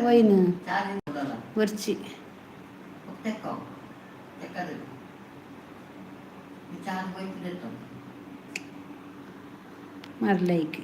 ಒಯ್ನು ಒರ್ಚಿ. ಮರ್ಲೈಕ್.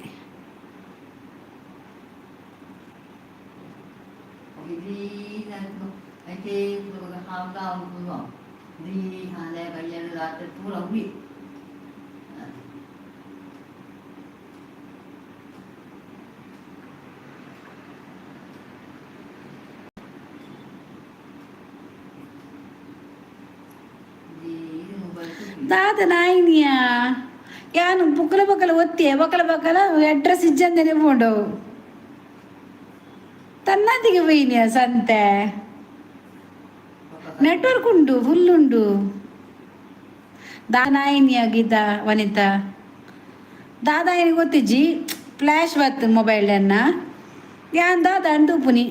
ದಾದ ನಾಯಿನಿಯಾ, ಯಾನು ಬುಕ್ಕಲ ಬಕ್ಕಲ ಒತ್ತಿ ಬಕ್ಕಲ ಬಕ್ಕಲ ಅಡ್ರೆಸ್ ಇಜ್ಜಂದನೆ ಪೋಂಡವು. ತನ್ನದಿಗೆ ಪೋಯಿನಿಯ ಸಂತೆ. ನೆಟ್ವರ್ಕ್ ಉಂಡು, ಫುಲ್ ಉಂಡು. ದಾನಾಯಿನಿಯ ಗೀತಾ ವನಿತಾ, ದಾದಾಯಿನಿ ಗೊತ್ತಿಜ್ಜಿ. ಫ್ಲ್ಯಾಶ್ ಬತ್ತು ಮೊಬೈಲ್ ಅನ್ನ ಯಾನ್ ದಾದ ಅಂದು ಪುನಿ.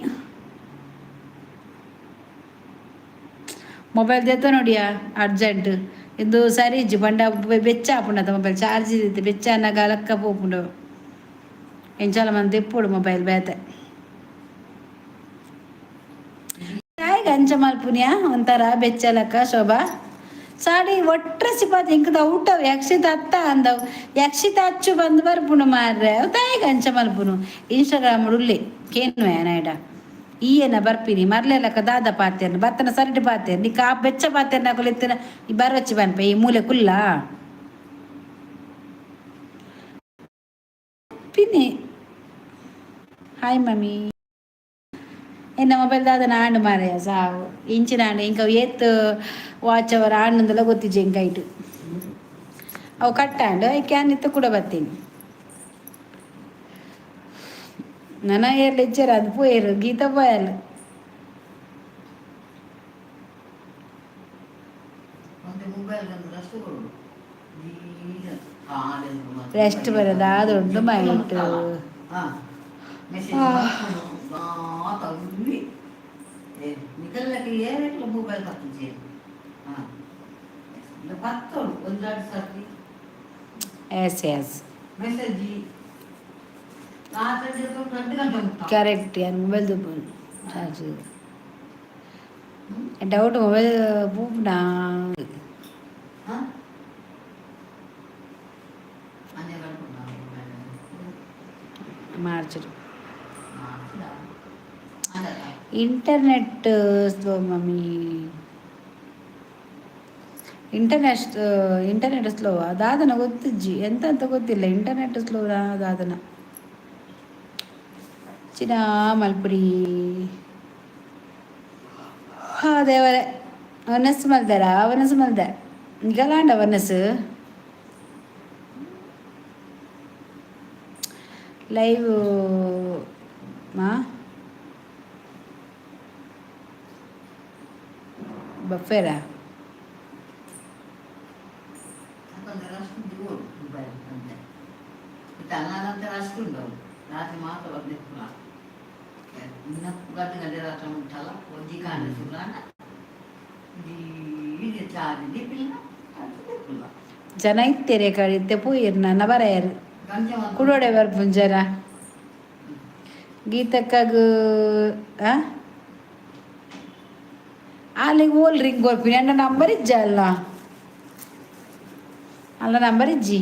Mobile ದೆತ್ತ ನೋಡಿಯಾ urgent. ಇಂದು ಸರಿ ಇಜ್ಜಿ ಪಂಡ ಬೆಚ್ಚ ಆಪುಂಡತ ಮೊಬೈಲ್ ಚಾರ್ಜ್ ಇತ್ತು. ಬೆಚ್ಚ ಅನ್ನಗ ಲಕ್ಕ ಪೋಪುಂಡು. ಎಂಚಾಲ ಮಂತ್ ದೆಪ್ಪೊಡು ಮೊಬೈಲ್ ಬೇತೆ. ದಾಯೆಗ್ ಅಂಚ ಮಲ್ಪುನಿಯಾ? ಒಂಥರ ಬೆಚ್ಚ ಲೆಕ್ಕ. ಶೋಭಾ ಸಾಡಿ ಒಟ್ರ ಸಿಪಾತಿ ಇಂಕದ ಔಟವ್ ಯಕ್ಷಿತ ಅತ್ತ ಅಂದವು. ಯಕ್ಷಿತ ಅಚ್ಚು ಬಂದು ಬರ್ಪುಂಡು ಮಾರ್ರೆ. ದಾಯೆಗ್ ಅಂಚ ಮಲ್ಪುನು? ಇನ್ಸ್ಟಾಗ್ರಾಮ್ ಉಲ್ಲೆ ಕೇನುವೆ ನಾಯ್ಡ. ಈಯನ ಬರ್ಪಿನಿ ಮರ್ಲೆ ಲೆಕ್ಕ. ದಾದ ಪಾತೆರ್ನ ಬತ್ತನ ಸರಿಟ್ ಪಾತೆರ್. ನಿಕ್ಕ ಆ ಬೆಚ್ಚ ಪಾತೆರ್ನ ಅಕುಲು ಇತ್ತಿನ. ಈ ಬರೊಚ್ಚಿ ಪನ್ಪೆ ಈ ಮೂಲೆ ಕುಲ್ಲ ಪಿನ್ನೆ. Hi mummy. ಎನ್ನ ಮೊಬೈಲ್ ದಾದ ಆಂಡ್ ಮಾರಾಯ ಸಾವು. ಇಂಚಿನ ಆಂಡ್ ಇಂಕ ಏತ್ ವಾಚ್ ಅವರ್ ಆಂಡಂದಲ ಗೊತ್ತಿಜ್ಜಿ. ಇಂಕ ಐಟು ಅವು ಕಟ್ಟಾಂಡ್. ಐಕೆ ಇತ್ತ ಕೂಡ ಬರ್ತೀನಿ. ನನ ಏರ್ಲ ಇಜ್ಜೆರ್, ಅದು ಪೋಯೆರ್. ಗೀತಾ ಪೋಯಲ್. ರೆಸ್ಟ್ ಬರೋದ ಉಂಡು ಮೈಟ್. S S, correct. ಯಾನ್ ಮೊಬೈಲ್ ತೂಪುನು ಚಾರ್ಜ್ ಡೌಟ್. ಮೊಬೈಲ್ ಪೂಪುನಾ? March internet slow mummy. Internet internet slow ದಾದನ ಗೊತ್ತಿಜ್ಜಿ. ಎಂತ ಅಂತ ಗೊತ್ತಿಲ್ಲ. Internet slow ದಾದನ. ಚಿನ ಮಲ್ಪುರಿ. ಹಾ ದೇವರೇ, ವನಸ್ಸು ಮಲ್ದಾರ? ವನಸ್ಸು ಮಲ್ದೆ. ನಿಗಲಾಂಡ ವನಸ್ಸು ಲೈವ್ ಬಫೇರಾ? ಜನ ಇತ್ತೇರೆ ಕಡಿತೆ ಪೋಯಿರ್. ನನ್ನ ಬರೆಯರು ಕುಡೋಡೆ ಬರ್ಪುನ್ ಜನ. ಗೀತಕ್ಕಗ್ ಆಲಿಗೆ ಓಲ್ ರಿಂಗ್ ಕೊರ್ಪಿನಿ ಅಣ್ಣ? ನಂಬರ್ ಇಜ್ಜ ಅಲ್ಲ ಅಲ್ಲ, ನಂಬರ್ ಇಜ್ಜಿ.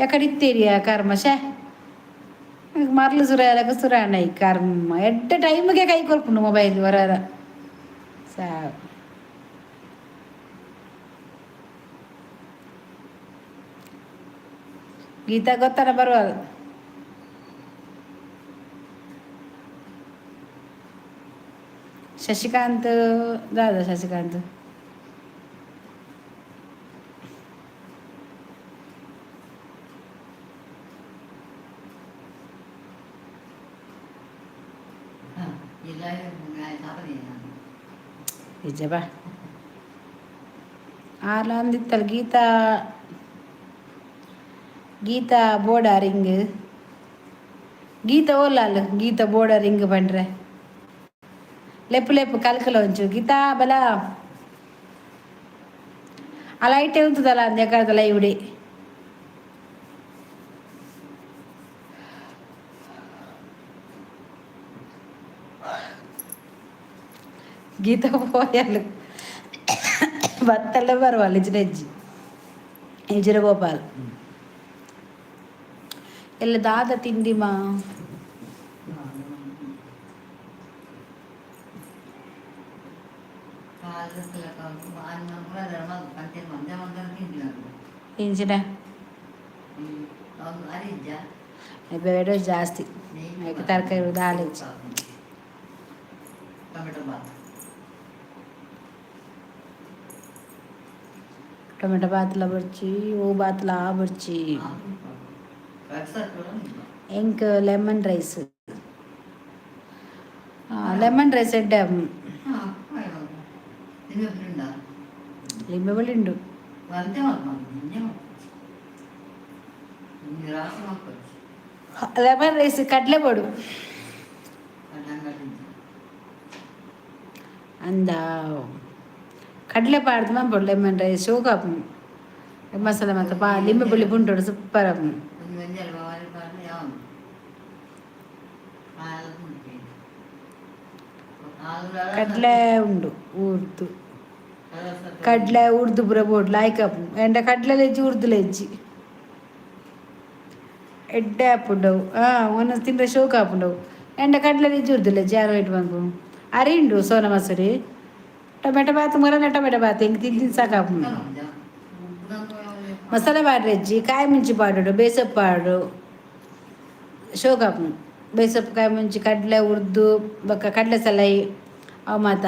ಎಕಡೆ ಇತ್ತೇರಿಯ ಕರ್ಮ ಶೇ. ಮರ್ಲು ಸುರ ಸುರಾಣ ಈ ಕರ್ಮ. ಎಡ್ಡೆ ಟೈಮ್ಗೆ ಕೈ ಕೊರ್ಪುಂಡು ಮೊಬೈಲ್ ವರ ಸಾ. ಗೀತಾ ಗೊತ್ತಾನ ಬರುವಲ್ಲ. ಶಶಿಕಾಂತ್ ದಾದ? ಶಶಿಕಾಂತ್ ನಿಜ ಬಾ. ಆಲ ಅಂದಿತ್ತಲ್ಲ ಗೀತಾ. ಗೀತಾ ಬೋಡ ರಿಂಗ್. ಗೀತಾ ಓಲಾಲ್ ಗೀತಾ ಬೋಡ ರಿಂಗ್ ಪಂಡ್ರೆ. ಲೆಪ್ಪು ಲೆಪ್ಪು ಕಲ್ಕಲ ಒಂಚು. ಗೀತಾ ಬಲ. ಆ ಲೈಟ್ ಉಂತದಲ್ಲ ಅಂದೆ ಲೈವ್. ಗೀತಾ ಪೋಯಲು ಬತ್ತಲ್ಲ ಬರವಲ್ಲ ಇಜ್ಜಿನ ಇಜ್ಜಿರ ಗೋಪಾಲ್ ಎಲ್ಲ ದಾದ ತಿಂಡಿ ಮಾ. ಇಂಚಿನ ಬೇಡ ಜಾಸ್ತಿ ಯಾಕೆ ತರಕಾರಿ ದಾಲ್ ಇಜ್ಜಿ. ಟೊಮೆಟೊ ಬಾತ್. ಟೊಮೆಟೊ ಬಾತ್ಲ ಬೊರ್ಚಿ, ಓ ಬಾತ್ಲ ಬೊರ್ಚಿ. ಎಂಕ್ ಲೆಮನ್ ರೈಸ್, ಲೆಮನ್ ರೈಸ್ ಎಡ್ಡೆ. ಲಿಂಬೆ ಬಳ್ಳಿ ಉಂಡು. ಲೆಮನ್ ರೈಸ್ ಕಡಲೆ ಬೋಡು ಅಂದ ಕಡಲೆ ಪಾಡ್ದು ಮನ್ಪೊಡು ಲೆಮನ್ ರೈಸ್. ಶೋಕ್ ಆಪುಂಡು. ಮಸಾಲೆ ಮತ್ತೆ ಪಾ ಲಿಂಬೆ ಪುಳಿ ಪುಂಟೋಡು ಸೂಪರ್ ಆಪುಂಡು. ಕಡಲೆ ಉಂಡು ಉರ್ದು ಕಡಲೆ ಉರ್ದು ಪೂರ ಬೋಡು ಲಾಯ್ಕ್ ಆಪುಂಡು. ಎಂಡ ಕಡಲೆ ಲೆಜ್ಜಿ ಉರ್ದು ಲೆಜ್ಜಿ ಎಡ್ಡೆ ಆಪುಂಡವು. ಹಾಂ, ಒಂದೊಂದು ತಿಂದ್ರೆ ಶೋಕ್ ಆಪುಂಡವು. ಎಂಡ ಕಡಲೆ ಲೆಜ್ಜಿ ಉರ್ದು ಲೆಜ್ಜಿ ಯಾರು ವೇಟ್ ಮನ್ಪು ಅರಿ ಉಂಡು. ಸೋನ ಮಸೂರಿ ಟೊಮೆಟೊ ಬಾತ್ ಮುರನೆ ಟೊಮೆಟೊ ಬಾತ್ ಹಿಂಗೆ ತಿಂದು ತಿಂದು ಸಾಕಾಪುಂಡು. ಮಸಾಲೆ ಪಾಡ್ರೆಜ್ಜಿ ಕಾಯಿ ಮುಂಚಿ ಪಾಡೋಡು ಬೇಸಪ್ಪು ಪಾಡು ಶೋಕ್ ಆಪುಂಡು. ಬೇಸಪ್ಪು ಕಾಯಿ ಮುಂಚಿ ಕಡಲೆ ಉರ್ದು ಬೊಕ್ಕ ಕಡಲೆ ಸಲಾಯಿ ಅವು ಮಾತ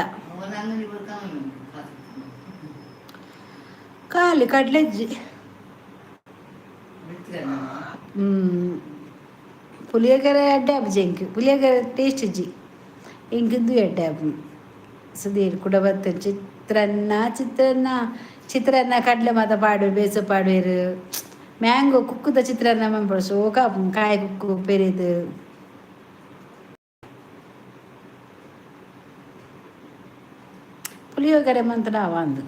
ಖಾಲಿ ಕಡಲೆಜ್ಜಿ. ಪುಳಿಯೋಗರೆ ಎಡ್ಡೆ ಆಪುಜಿ ಎಂಕ್. ಪುಳಿಯೋಗರೆ ಟೇಸ್ಟ್ ಇಜ್ಜಿ ಎಂಕ್. ಇಂದು ಎಡ್ಡೆ ಆಪುಂಡು. ಸುಧೀರ್ ಕುಡ ಬತ್ತು. ಚಿತ್ರಾನ್ನ ಚಿತ್ರಾನ್ನ ಚಿತ್ರಾನ್ನ ಕಡಲೆ ಮಾತ ಪಾಡು ಬೇಸು ಪಾಡುವೆರು. ಮ್ಯಾಂಗೋ ಕುಕ್ಕುದ ಚಿತ್ರಾನ್ನ ಮನ್ಪೊಡು ಶೋಕ ಆಪುಂಡು. ಕಾಯಿ ಕುಕ್ಕು ಪೆರೆದು ಪುಳಿಯೋಗರೆ ಮಂತುಂಡ ಅವಾಂದ್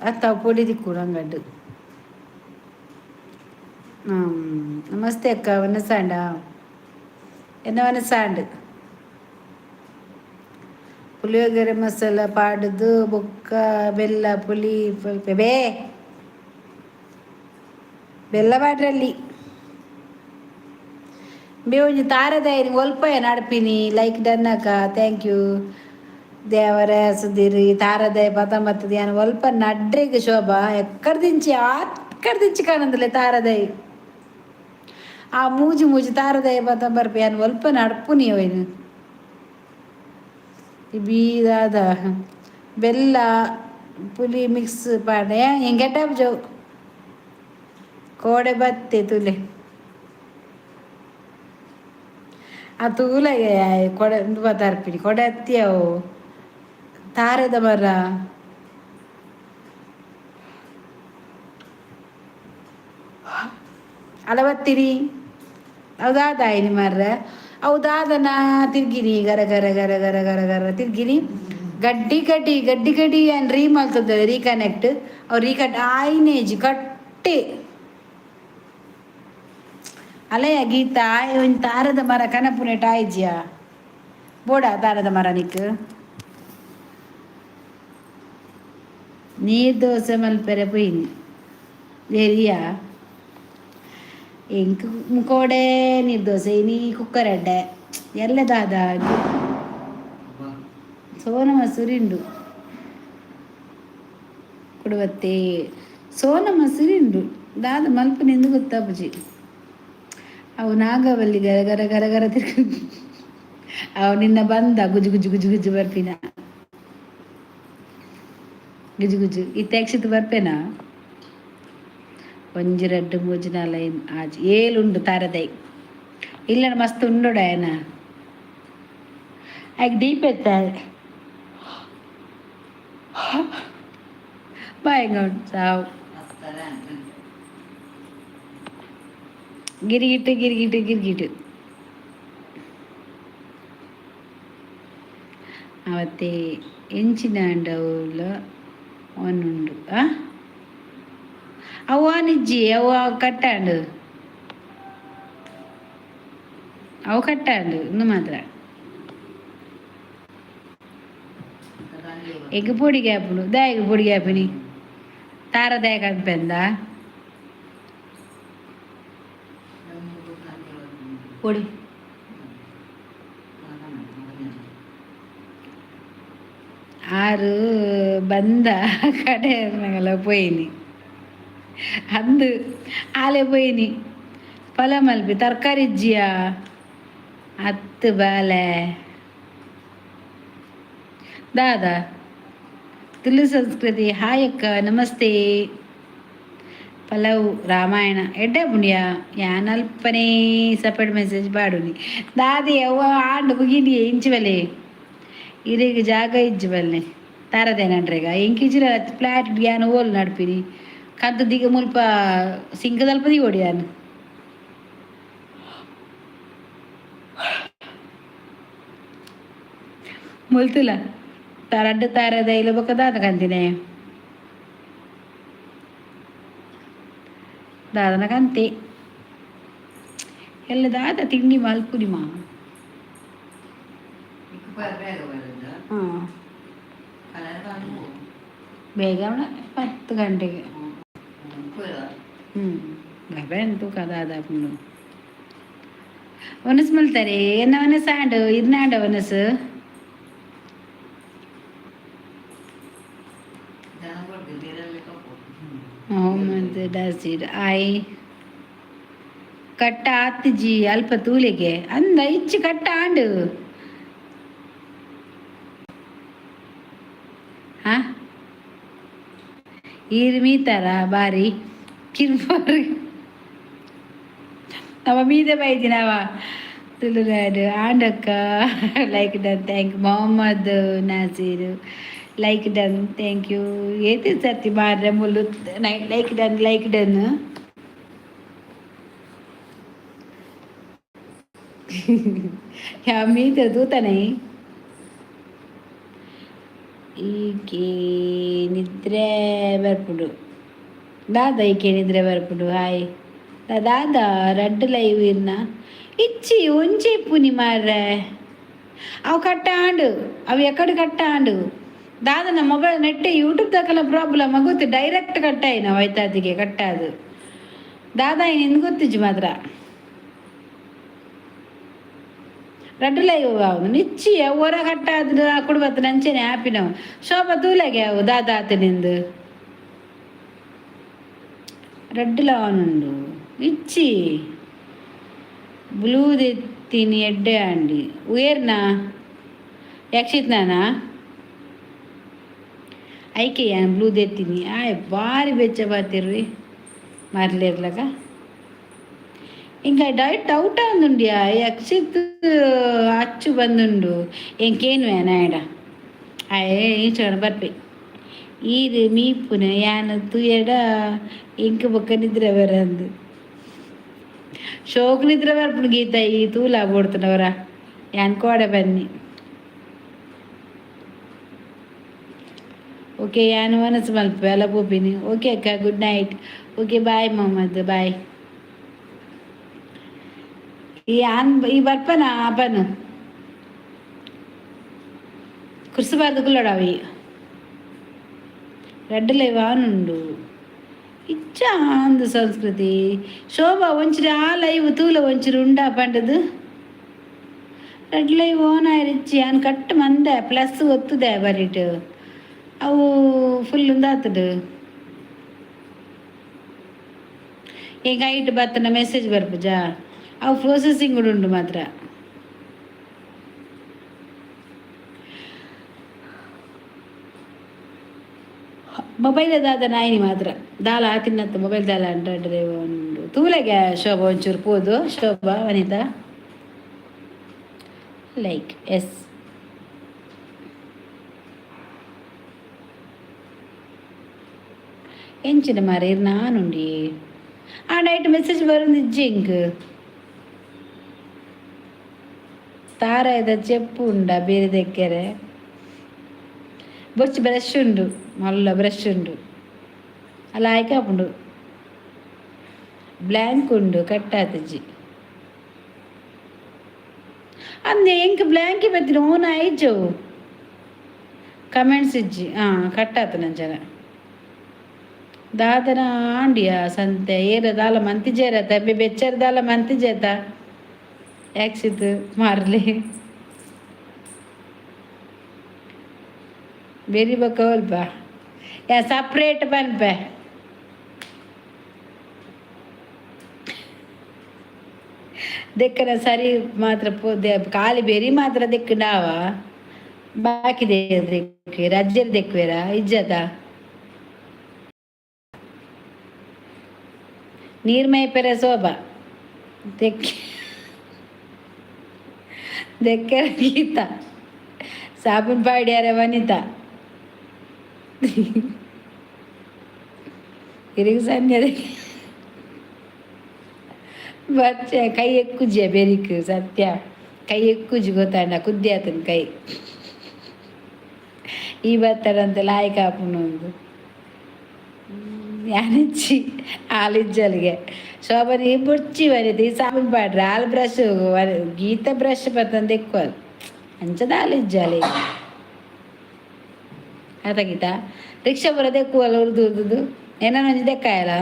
ಅತ್ತ ಪೊಡಿ ತಿಕ್ಕುಡು ಅಂಗಡ್ಡು. ನಮಸ್ತೆ ಅಕ್ಕ, ವನಸಾಂಡ ಎನ್ನ ವನಸಾಂಡ್. ಪುಳಿಯೋಗರೆ ಮಸಾಲ ಪಾಡುದು ಬೊಕ್ಕ ಬೆಲ್ಲ ಪುಳಿ ಬೇ ಬೆಲ್ಲ ಪಾಡ್ರಲ್ಲಿ ಬೇ ಒಂಜಿ ತಾರದಾಯಿನಿ ಒಲ್ಪಯ ನಡ್ಪಿನಿ. ಲೈಕ್ ಡನ್ ಅಕ್ಕ, thank you. ದೇವರ ಸುಧೀರ್ ಈ ತಾರದಾಯ ಪತ ಬತ್ತದ ಯಾನ್ ಒಲ್ಪ ನಡ್ರೆಗ್ ಶೋಭಾ ಎಕ್ಕಡ ದಿಂಚಿ ಅಕ್ಕಡ ದಿಂಚಿ ಕಾಣಂದಿಲ್ಲ ತಾರದಾಯಿ. ಆ ಮೂಜಿ ಮೂಜಿ ತಾರದಾಯ ಪತ ಬರ್ಪೆ ಯಾನ್ ಒಲ್ಪ ನಡ್ಪುನಿ ಅವೇನು ಈ ಬೀದಾದ ಬೆಲ್ಲ ಪುಲಿ ಮಿಕ್ಸ್ ಪಾಡೆ ಎಂಗೆಟ್ಟ ಜೋ ಕೋಡೆ ಬತ್ತೆ ತುಲೆ ಆ ತೂಲಗೆ ಕೊಡೆ ಉಂದು ಬತ್ತಾರ್ಪಿನಿ ಕೊಡೆ ಅತ್ತಿ ಅವು ತಾರೆದ ಮರ. ಅಲವತ್ತಿರಿ ಅವು ದಾದಾಯಿನಿ ಮಾರ್ರೆ. ಅವು ದಾದನ ತಿರ್ಗಿನಿ ಗರ ಗರ ಗರ ಗರ ಗರ ಗರ ತಿರ್ಗಿನಿ ಗಡ್ಡಿ ಗಡ್ಡಿ ಗಡ್ಡಿ ಗಡ್ಡಿ ಏನ್ ರೀ ಮಲ್ತದ ರೀಕನೆಕ್ಟ್ ಅವು ರೀಕಟ್ ಆಯ್ನೇಜಿ ಕಟ್ಟೆ ಅಲಯ ಗೀತಾ ಆಯ್ ಒಂಜಿ ತಾರದ ಮರ ಕನಪುನೆಟ್ ಆಯ್ಜಿಯಾ ಬೋಡ ತಾರದ ಮರ ನಿಕ್. ನೀರ್ ದೋಸೆ ಮಲ್ಪೆರೆ ಪೋಯಿನಿ ಏರಿಯಾ ಎಂಕ್ ಕೋಡೆ ನೀರ್ ದೋಸೆ ಇನಿ ಕುಕ್ಕರ್ ಎಡ್ಡೆ ಎಲ್ಲ ದಾದ ಸೋನ ಮಸೂರಿ ಉಂಡು ಕುಡುವತ್ತೆ ಸೋನ ಮಸೂರಿ ಉಂಡು ದಾದ ಮಲ್ಪುನಿ ಗೊತ್ತಾಪುಜಿ. ಅವು ನಾಗವಲ್ಲಿ ಗರ ಗರ ಗರ ಗರ ತಿರ್ಗ ಅವು ನಿನ್ನ ಬಂದ ಗುಜು ಗುಜು ಗುಜು ಗುಜು ಬರ್ಪಿನ ಗುಜು ಗುಜು ಇತ್ತೆ ಅಕ್ಷಿತ್ ಬರ್ಪೇನಾ. ಒಂಜಿ ರಡ್ಡ್ ಮೂಜಿ ನಾಲ್ ಐನ್ ಆಜಿ ಏಳು ಉಂಡು ತಾರದೈ ಇಲ್ಲಡ ಮಸ್ತ್ ಉಂಡೋಡ ಆಯನ ಆಯ್ಕೆ ಡೀಪ್ ಎತ್ತ ಬಾಯಂಗ ಉಂಟು ಸಾವು ಗಿರಿಗಿಟ್ಟು ಗಿರಿಗಿಟ್ಟು ಗಿರಿಗಿಟ್ಟು ಅವತ್ತೆ ಎಂಚಿನ ಅಂಡವುಲ ಒನ್ನುಂಡು ಆ ಅವು ಆನಿಜ್ಜಿ ಅವು ಕಟ್ಟಾಂಡು ಅವು ಕಟ್ಟಾಂಡು ಇಂದು ಮಾತ್ರ. ಎಂಕ್ ಪೊಡಿಗೆ ಆಪುಂಡು. ದಾಯೆಗ್ ಪೊಡಿಗೆ ಆಪಿನಿ? ತಾರ ದಾಯೆ ಕನ್ಪೆಂದ? ಪೊಡಿ. ಆರು ಬಂದ ಕಡೆ ಪೋಯಿನಿ ಅಂದು ಆಲೆ ಪೋಯಿನಿ ಪಲ ಮಲ್ಪಿ ತರಕಾರಿ ಇಜ್ಜಿಯಾ ಅತ್ತು ಬಾಲೆ ದಾದಾ. ತುಳು ಸಂಸ್ಕೃತಿ. ಹಾಯ್ ಅಕ್ಕ, ನಮಸ್ತೆ. ಪಲವು ರಾಮಾಯಣ ಎಡ್ಡೆ ಪುಣ್ಯ. ಯಾನ್ ಅಲ್ಪನೇ ಸಪರೇಟ್ ಮೆಸೇಜ್ ಪಾಡುನಿ. ದಾದೆ ಅವ್ವ ಆಂಡ್ ಮುಗಿನಿ ಇಂಚಿ ಬಲೆ. ಇರೆಗ್ ಜಾಗ ಇಜ್ಜಿ ಬಲ್ಲೆ ತಾರದೇನಂಡ್ರೆಗ. ಎಂಕಿಜಿರ ಫ್ಲಾಟ್ ಯಾನ್ ಓಲ್ ನಡ್ಪಿನಿ? ಕಂತ ದಿಗ ಮುಲ್ಪ ಸಿಂಕದಲ್ಪ ದಿಗೋಡಿ ಯಾನ್. ಮುಲ್ತುಲ ರಡ್ಡ್ ತಾರದ ಇಲ ಬೊಕ್ಕ ದಾದ ಕಂತಿನೆ? ದಾದನ ಕಂತೆ ಎಲ್ಲ ದಾದ ತಿಂಡಿ ಮಲ್ಪುನಿ ಮಾ? ಹಾಂ, ಬೇಗ 10 ಗಂಟೆಗೆ. ಹ್ಞೂ, ಗಬೆ ತೂಕ ದಾದ ಆಪುಂಡು. ಒನಸ್ ಮಲ್ತಾರೆ ಎನ್ನ ಒನಸ್ ಆಂಡ್ ಇರ್ನಾಂಡ ಒನಸ್. ಮೊಹಮ್ಮದ್ ಡಾಸಿರ್ ಆಯ್. ಕಟ್ಟ ಆತ್ಜಿ ಅಲ್ಪ ತೂಲೆಗೆ ಅಂದ ಇಚ್ಚಿ ಕಟ್ಟ ಆಂಡ್. ಹಾ, ಈರ್ ಮೀತಾರ ಬಾರಿ ಕಿರ್ಬಾರ್. ಅವ ಮೀದೆ ಬೈದಿನವ Tulunadu ಆಂಡಕ್ಕ. Like done, thank Mohammed Nasir. Like done, thank you. ಏತ್ ಸರ್ತಿ ಮಾರ್ರೆ ಮುಲ್ಲು ಲೈಕ್ ಡನ್ ಲೈಕ್ ಡನ್. ಯಾ ಮೀತೆ ತೂತನೆ. ಈಕೆ ನಿದ್ರೆ ಬರ್ಪುಂಡು ದಾದ? ಈಕೆ ನಿದ್ರೆ ಬರ್ಪುಂಡು. ಹಾಯ್ ದಾದ. ರಡ್ಡ್ ಲೈವ್ ಇರ್ನ ಇಚ್ಚಿ ಒಂಜಿ ಇಪ್ಪುನಿ ಮಾರ್ರೆ. ಅವು ಕಟ್ಟ ಆಂಡ್. ಅವು ಎಕಡೆ ಕಟ್ಟ ಆಂಡ್ ದಾದನ? ಮೊಬೈಲ್ ನೆಟ್ ಯೂಟ್ಯೂಬ್ ದಕಲ ಪ್ರಾಬ್ಲಮ್ ಗೊತ್ತು. ಡೈರೆಕ್ಟ್ ಕಟ್ಟಾಯಿನ ಐತಾತಿಗೆ ಕಟ್ಟಾದು ದಾದ ನಿಂದು ಗೊತ್ತಿಜ್ಜಿ ಮಾತ್ರ. ರಡ್ಡ್ ಲೈವ್ ಆವು ನಿಚ್ಚಿ. ಒರ ಕಟ್ಟಾದ್ ಕುಡುಬತ್ತ ನಂಚೆನೆ ಆಪಿನವು. ಶೋಭಾ ತೂಲೆಗೆ ಅವು ದಾದ ಆತ ನಿಂದು? ರಡ್ಡ್ ಆನುಂಡು ಇಚ್ಚಿ. ಬ್ಲೂ ದೆತ್ತಿನಿ ಎಡ್ಡೆ ಆಂಡಿ. ಉಯರ್ನ ಯಕ್ಷಿತ್ನಾನ ಐಕೆ ಯಾನ್ ಬ್ಲೂ ದೆತ್ತಿನಿ. ಆಯ್ ಬಾರಿ ಬೆಚ್ಚ ಬಾತಿರ್ರಿ ಮಾರ್ಲಿರ್ಲಕ. ಇಂಕ ಡೈಟ್ ಡೌಟ್ ಆವೊಂದುಂಡಿಯಾ. ಯಕ್ಷಿತ್ ಅಚ್ಚು ಬಂದುಂಡು. ಎಂಕೇನು ಆಯಡ ಆಯೆ ಇಂಚ ಬರ್ಪೆ. ಈರ್ ಮೀಪುನ ಯಾನ್ ತೂಯಡ ಎಂಕ್ ಬೊಕ್ಕ ನಿದ್ರೆ ಬರಂದು. ಶೋಕ್ ನಿದ್ರೆ ಬರ್ಪುಂಡು ಗೀತ. ಈ ತೂಲ ಬೋಡ್ತನವರ ಯಾನ್ ಕೋಡೆ ಬನ್ನಿ. ಓಕೆ, ಯಾನ್ ಮನಸ್ಸು ಮಲ್ಪೆ ಅಲ್ಲ ಪೋಪಿನಿ. ಓಕೆ ಅಕ್ಕ, Good night. Okay, bye Mohammed, bye. ಈ ಆನ್ ಈ ಬರ್ಪನ ಅಪನು ಕುರ್ಸುಬಾರ್ದು ಕುಲ್ಲಡಾವಿ. ರಡ್ಡ್ ಲೈವ್ ಆನುಂಡು ಇಚ್ಚ ಅಂದು ಸಂಸ್ಕೃತಿ. ಶೋಭಾ ಒಂಚೂರು ಆ ಲೈವ್ ತೂಲ ಒಂಚೂರು ಉಂಡಾ ಪಂಡದು. ರಡ್ಡ್ ಲೈವ್ ಓನ್ ಆಯ್ರಿಚ್ಚಿ. ಯಾನ್ ಕಟ್ ಮಂದೆ ಪ್ಲಸ್ ಒತ್ತುದೆ ಬರಿಟ್. ಅವು ಫುಲ್ ಉಂದಾತುಡು. ಈಗ ಐಟ್ ಬತ್ತನ ಮೆಸೇಜ್ ಬರ್ಪುಜಾ? ಅವು ಪ್ರೊಸೆಸಿಂಗ್ ಉಂಡು ಮಾತ್ರ. ಮೊಬೈಲ್ ದಾದ ನಾಯಿನಿ ಮಾತ್ರ ದಾಲ ಆತಿನತ್ತು. ಮೊಬೈಲ್ ದಾಲ ಅಂಟಂಡ್ರೆ ಉಂಡು ತೂಲೆಗೆ. ಶೋಭಾ ಒಂಚೂರು ಪೋದು. ಶೋಭಾ ವನಿತಾ ಲೈಕ್ ಎಸ್. ಎಂಚಿನ ಮಾರೆ ನಾನುಂಡಿ? ಆ ನೈಟ್ ಮೆಸೇಜ್ ಬರೋದು ಇಂಕ್. ತಾರಾಯದ ಚೆಪ್ಪು ಉಂಡ ಬೇರೆ ದೆಕ್ಕೆರೆ ಬೊಚ್ಚು. ಬ್ರಷ್ ಉಂಡು, ಮಲ್ಲ ಬ್ರಷ್ ಉಂಡು. ಅಲ್ಲ ಆಯ್ಕೆ ಆಪುಂಡು. ಬ್ಲ್ಯಾಂಕ್ ಉಂಡು ಕಟ್ಟಾತಜಿ ಅಂದೆ. ಎಂಕ್ ಬ್ಲ್ಯಾಂಕ್ ಬತ್ತಿನ ಓನ್ ಆಯ್ಜವು. ಕಮೆಂಟ್ಸ್ ಇಜ್ಜಿ. ಹಾಂ, ಕಟ್ಟಾತು ನಂಜನ. ದಾದನ ಆಂಡಿಯ ಸಂತೆ ಏರ ದಾಲ ಮಂತಿಜೇರ ತಬ್ಬಿ ಬೆಚ್ಚರ್ ದಾಲ ಮಂತಿಜೇತ ಯಾಕ್ಸಿತ್ತು ಮಾರ್ಲಿ ಬೆರಿ ಬೊಕ್ಕ ಒಲ್ಪ ಯಾ ಸಪ್ರೇಟ್ ಪನ್ಪೆ. ದೆಕ್ಕನ ಸರಿ ಮಾತ್ರ ಖಾಲಿ ಬೆರಿ ಮಾತ್ರ ದೆಕ್ಕಂಡಾವ ಬಾಕಿ ದೆಕ್ಕ್ವೇರ ಅಜ್ಜೆರ್ ದೆಕ್ಕ್ವೇರ ಇಜ್ಜದ ನೀರ್ಮೈ ಪೆರೆ ಶೋಭಾ ದೆಕ್ಕೆ ದೆಕ್ಕೆರ ಗೀತಾ ಸಾಬೂನ್ ಪಾಡ್ಯಾರ ವನಿತಾ ಇರಿಗ್ ಸನ್ಯ ಬಚ್ಚೆ ಕೈ ಎಕ್ಕುಜೆ ಬೆರಿಕ್ ಸತ್ಯ ಕೈ ಎಕ್ಕುಜಿ ಗೊತ್ತಾಂಡ ಕುದ್ದಿ ಆತನ ಕೈ ಈ ಬತ್ತಡಂತ ಲಾಯ್ಕ್ ಆಪುಂಡು ಒಂದು ಯಾನಿಚ್ಚಿ ಆಲಿಜ್ಜಲ್ಗೆ ಶೋಭನ ಬುಡ್ಚಿ ವನಿತ ಈ ಸಾಬೂನ್ ಪಾಡ್ರೆ ಆಲ್ ಬ್ರಷ್ ಗೀತ ಬ್ರಷ್ ಪತ್ತಂದು ಎಕ್ಕುವಲ್ ಅಂಚದ ಆಲಿಜ್ಜಾಲಿ ಆತ ಗೀತಾ ರಿಕ್ಷಾ ಬರೋದು ಎಕ್ಕುವಲ್ಲ ಉರ್ದು ಉರ್ದುದು ಏನೋ ಒಂಜಿ ದೆಕ್ಕಾಯಲ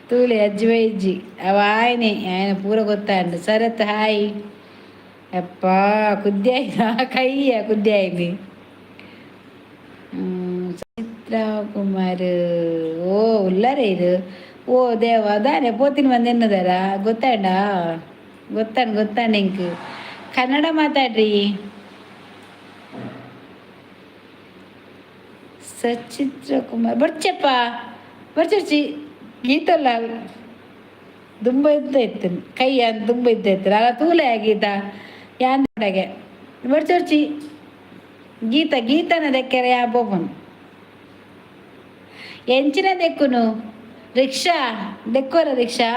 ತೂಲೆ ಅಜ್ಜಿ ಬೈಜ್ಜಿ ಅವ ಆಯ್ನೆ ಆಯ್ನ ಪೂರ ಗೊತ್ತಾಂಡು. ಶರತ್ ಹಾಯ್. ಅಪ್ಪ ಕುದ್ದಿ ಆಯ್ತಾ ಕೈಯ ಕುದ್ದಿ ಆಯ್ನಿ. ಚಿತ್ರ ಕುಮಾರ್ ಓ ಉಲ್ಲರೆ ಇದು ಓ ದೇವ ದಾನೆ ಪೋತಿನ ಬಂದು ಎನ್ನದಾರ ಗೊತ್ತಾಂಡ ಗೊತ್ತಾಂಡ್ ಗೊತ್ತಾಂಡ್ ಇಂಕ್ ಕನ್ನಡ ಮಾತಾಡ್ರಿ. ಸಚಿತ್ರ ಕುಮಾರ್ ಬರ್ಚಪ್ಪ ಬರ್ಚರ್ಚಿ ಗೀತಲ್ಲ ದುಂಬ ಇದ್ದ ಇತ್ತು ಕೈ ಅಂತ ದುಂಬ ಇದ್ದ ಇತ್ತು ಅಲ್ಲ ತೂಲೆ ಗೀತಾ ಯಾನ್ ಬರ್ಚರ್ಚಿ ಗೀತ ಗೀತನ ದೆಕ್ಕೆರೆ ಯಾ ಬೋಪನ್ ಎಂಚಿನ ದೆಕ್ಕುನು ರಿಕ್ಷಾ ದೆಕ್ಕೋರ ರಿಕ್ಷಾ.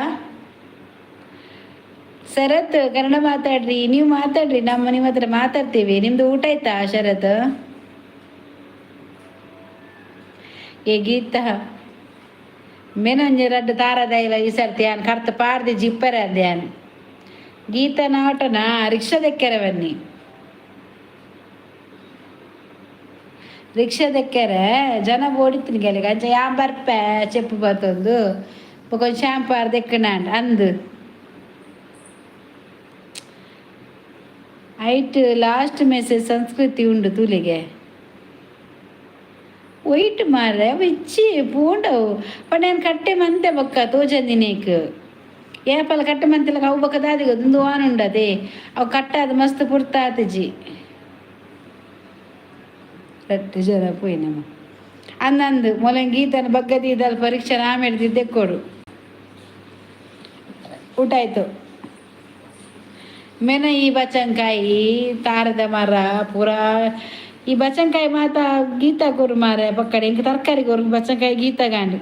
ಶರತ್ ಕನ್ನಡ ಮಾತಾಡ್ರಿ, ನೀವು ಮಾತಾಡ್ರಿ, ನಮ್ಮ ನಿಮ್ಮ ಹತ್ರ ಮಾತಾಡ್ತೀವಿ. ನಿಮ್ದು ಊಟ ಆಯ್ತಾ ಶರತ್? ಏ ಗೀತಾ ಮೆನೊಂಜಿ ರಡ್ಡ್ ತಾರದೈಲ ಈ ಸರ್ತಿ ಯಾನ್ ಕರ್ತ ಪಾಡ್ದಿ ಜಿಪ್ಪರೆ ಅಂದೆ ಯಾನ್ ಗೀತನ ಆಟೋನ ರಿಕ್ಷಾ ದೆಕ್ಕೆರೆ ಬನ್ನಿ ರಿಕ್ಷಾ ದೆಕ್ಕೆರೆ ಜನ ಓಡಿತೀನಿ ಗೆಲೆಗ್ ಅಂಚ ಯಾನ್ ಬರ್ಪೆ ಚೆಪ್ಪು ಬತ್ತೊಂದು ಬೊಕ ಒಂಜಿ ಶಾಂಪು ಆರ್ ದೆಕ್ಕುನಾಂಡ್ ಅಂದ್ ಐಟ್ ಲಾಸ್ಟ್ ಮೆಸೇಜ್ ಸಂಸ್ಕೃತಿ ಉಂಡು ತೂಲಿಗೆ ಒಯ್ಟ್ ಮಾರ್ರೆ ಅವು ಇಚ್ಚಿ ಪೂಂಡವು ಪಂಡ ಯಾನ್ ಕಟ್ಟೆ ಮಂತೆ ಬೊಕ್ಕ ತೋಜಂದಿನೇಕ್ ಏಪಲ ಕಟ್ಟೆ ಮಂತಿಲಕ ಅವು ಬೊಕ್ಕ ದಾದಿಗ ಉಂದು ಆನ್ ಉಂಡತೆ ಅವು ಕಟ್ಟಾದ್ ಮಸ್ತ್ ಪುರ್ತ ಆತಿಜಿ ರಡ್ಡ್ ಜನ ಪೋಯಿನಮ ಅಂದಂದು ಮೊಲಂಗಿ ಗೀತನ ಬಗ್ಗ ದೀದಲ್ ಪರೀಕ್ಷೆ ಆಮೇಲೆ ದೆಕ್ಕೊಡು. ಊಟ ಆಯ್ತು. ಮೆನ ಈ ಬಚಂಕಾಯಿ ತಾರದ ಮರ ಪೂರಾ ಈ ಬಚಂಕಾಯಿ ಮಾತ ಗೀತಾ ಕೊರು ಮಾರೆ ಪಕ್ಕಡೆ ಇಂಕ ತರಕಾರಿ ಕೊರು ಬಚಂಕಾಯಿ ಗೀತಾ ಗಾಂಡು.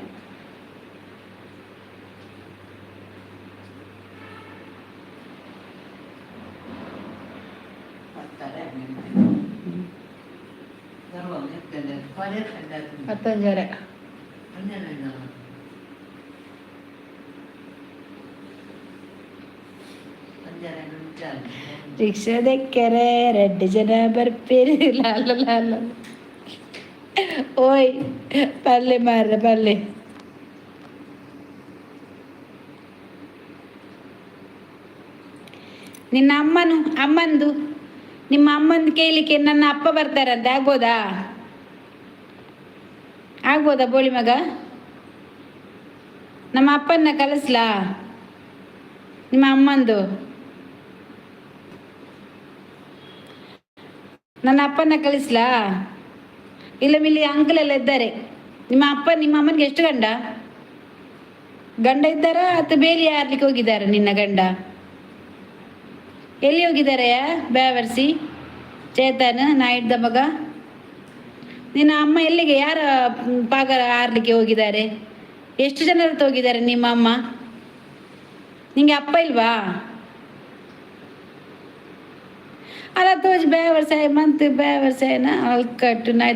ಪತ್ತೊಂಜರೆ ರಿಕ್ಷಾ ದೆಕ್ಕೆರೆ ರಡ್ಡ್ ಜನ ಬರ್ಪೇರು ಲಾಲ ಲಾಲ ಓಯ್ ಪಲ್ಲೆ ಮಾರ್ರೆ ಪಲ್ಲೆ. ನಿನ್ನ ಅಮ್ಮನು ಅಮ್ಮಂದು ನಿಮ್ಮ ಅಮ್ಮಂದು ಕೇಳಲಿಕ್ಕೆ ನನ್ನ ಅಪ್ಪ ಬರ್ತಾರಂತೆ ಆಗ್ಬೋದಾ? ಆಗ್ಬೋದಾ ಬೋಳಿ ಮಗ? ನಮ್ಮ ಅಪ್ಪನ್ನ ಕಲಿಸ್ಲಾ ನಿಮ್ಮ ಅಮ್ಮಂದು? ನನ್ನ ಅಪ್ಪನ್ನ ಕಲಿಸ್ಲಾ? ಇಲ್ಲ ಮಿಲ್ಲಿ ಅಂಕಲ್ ಎಲ್ಲ ಇದ್ದಾರೆ. ನಿಮ್ಮ ಅಪ್ಪ ನಿಮ್ಮ ಅಮ್ಮನಿಗೆ ಎಷ್ಟು ಗಂಡ? ಗಂಡ ಇದ್ದಾರಾ ಅಥವಾ ಬೇಲಿ ಆರ್ಲಿಕ್ಕೆ ಹೋಗಿದ್ದಾರೆ ನಿನ್ನ ಗಂಡ? ಎಲ್ಲಿ ಹೋಗಿದ್ದಾರೆಯಾ ಬ್ಯಾವರ್ಸಿ ಚೇತನ್ ನಾಯ್ಡ್ದ ಮಗ? ನಿನ್ನ ಅಮ್ಮ ಎಲ್ಲಿಗೆ ಯಾರ ಪಾಗ ಆರ್ಲಿಕ್ಕೆ ಹೋಗಿದ್ದಾರೆ? ಎಷ್ಟು ಜನರ ಹೋಗಿದ್ದಾರೆ ನಿಮ್ಮ ಅಮ್ಮ? ನಿಂಗೆ ಅಪ್ಪ ಇಲ್ವಾ? ಅಲ್ಲ ತೋಜ್ ಬೇವರ್ಸಾಯ ಮಂತ್ ಬೇವರ್ಸಾಯನ ಅಲ್ಕಟ್ಟು ನಾ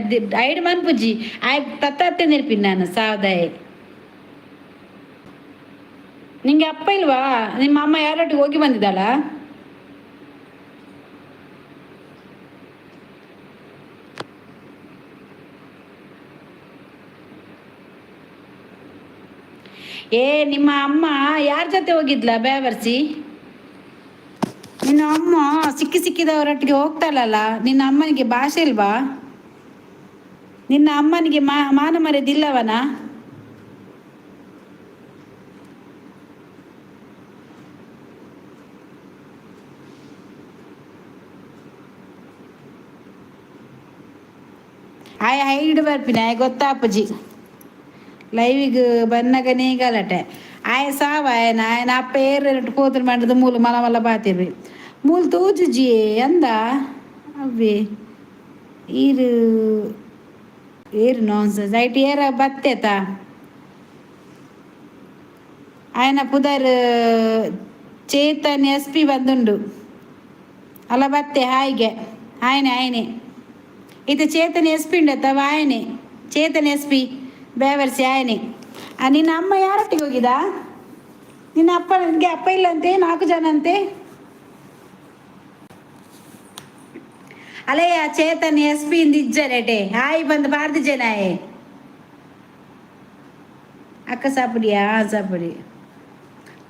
ಐಡ್ ಮನ್ಪುಜಿ ಆಯ್ ತತ್ತತ್ತೆ ನಿರ್ಪಿನ್ ನಾನು ಸಾವದಾಯ. ನಿಂಗೆ ಅಪ್ಪ ಇಲ್ವಾ? ನಿಮ್ಮ ಅಮ್ಮ ಯಾರೊಟ್ಟಿಗೆ ಹೋಗಿ ಬಂದಿದ್ದಾಳಾ? ಏ, ನಿಮ್ಮ ಅಮ್ಮ ಯಾರ ಜೊತೆ ಹೋಗಿದ್ಲ ಬೇವರ್ಸಿ? ನಿನ್ನ ಅಮ್ಮ ಸಿಕ್ಕಿ ಸಿಕ್ಕಿದವರೊಟ್ಟಿಗೆ ಹೋಗ್ತಾಳಲ್ಲ, ನಿನ್ನ ಅಮ್ಮನಿಗೆ ಭಾಷೆ ಇಲ್ವಾ? ನಿನ್ನ ಅಮ್ಮನಿಗೆ ಮಾನ ಮರ್ಯಾದಿಲ್ಲವನ? ಆಯ್ ಹೈಡ್ ಬರ್ಪಿನ, ಆಯ್ ಗೊತ್ತಾಪುಜಿ. ಲೈವಿಗ್ ಬನ್ನಗನೇ ಗಲಾಟೆ. ಆಯ್ ಸಾವ ಆಯನ ಆಯನ ಅಪ್ಪ ಏರ್ ಪೋತುರು ಮಾಡಿದ ಮೂಲು ಮಲ ಮಲ ಬಾತಿರ್ವಿ ಮೂಲು ತೋಜುಜಿ ಅಂದ. ಅವ್ವೆ ಈರು ಏರು ನಾನ್ಸೆನ್ಸ್ ಐಟ್ ಏರ ಬತ್ತೆತ. ಆಯನ ಪುದರ್ ಚೇತನ್ ಎಸ್ ಪಿ ಬಂದುಂಡು ಅಲ್ಲ. ಬತ್ತೆ ಹಾಯ್ಗೆ ಆಯನೆ ಆಯನೆ ಇದು ಚೇತನ್ ಎಸ್ ಪಿ ಉಂಡತ್ತ ಆಯನೆ. ಚೇತನ್ ಎಸ್ ಪಿ ಬೇವರ್ಸಿ ಆಯನೆ. ನಿನ್ನ ಅಮ್ಮ ಯಾರೊಟ್ಟಿಗೆ ಹೋಗಿದ? ನಿನ್ನ ಅಪ್ಪ, ನಿನಗೆ ಅಪ್ಪ ಇಲ್ಲಂತೆ, ನಾಲ್ಕು ಜನ ಅಂತೆ. ಅಲೆಯ ಚೇತನ್ ಎಸ್ ಪಿ ಇಂದ ಇಜ್ಜರೇಟೆ ಹಾಯ್ ಬಂದು ಬಾರ್ದು ಜನ. ಅಕ್ಕ ಸಾಪುಡಿಯಾ? ಸಾಪುಡಿ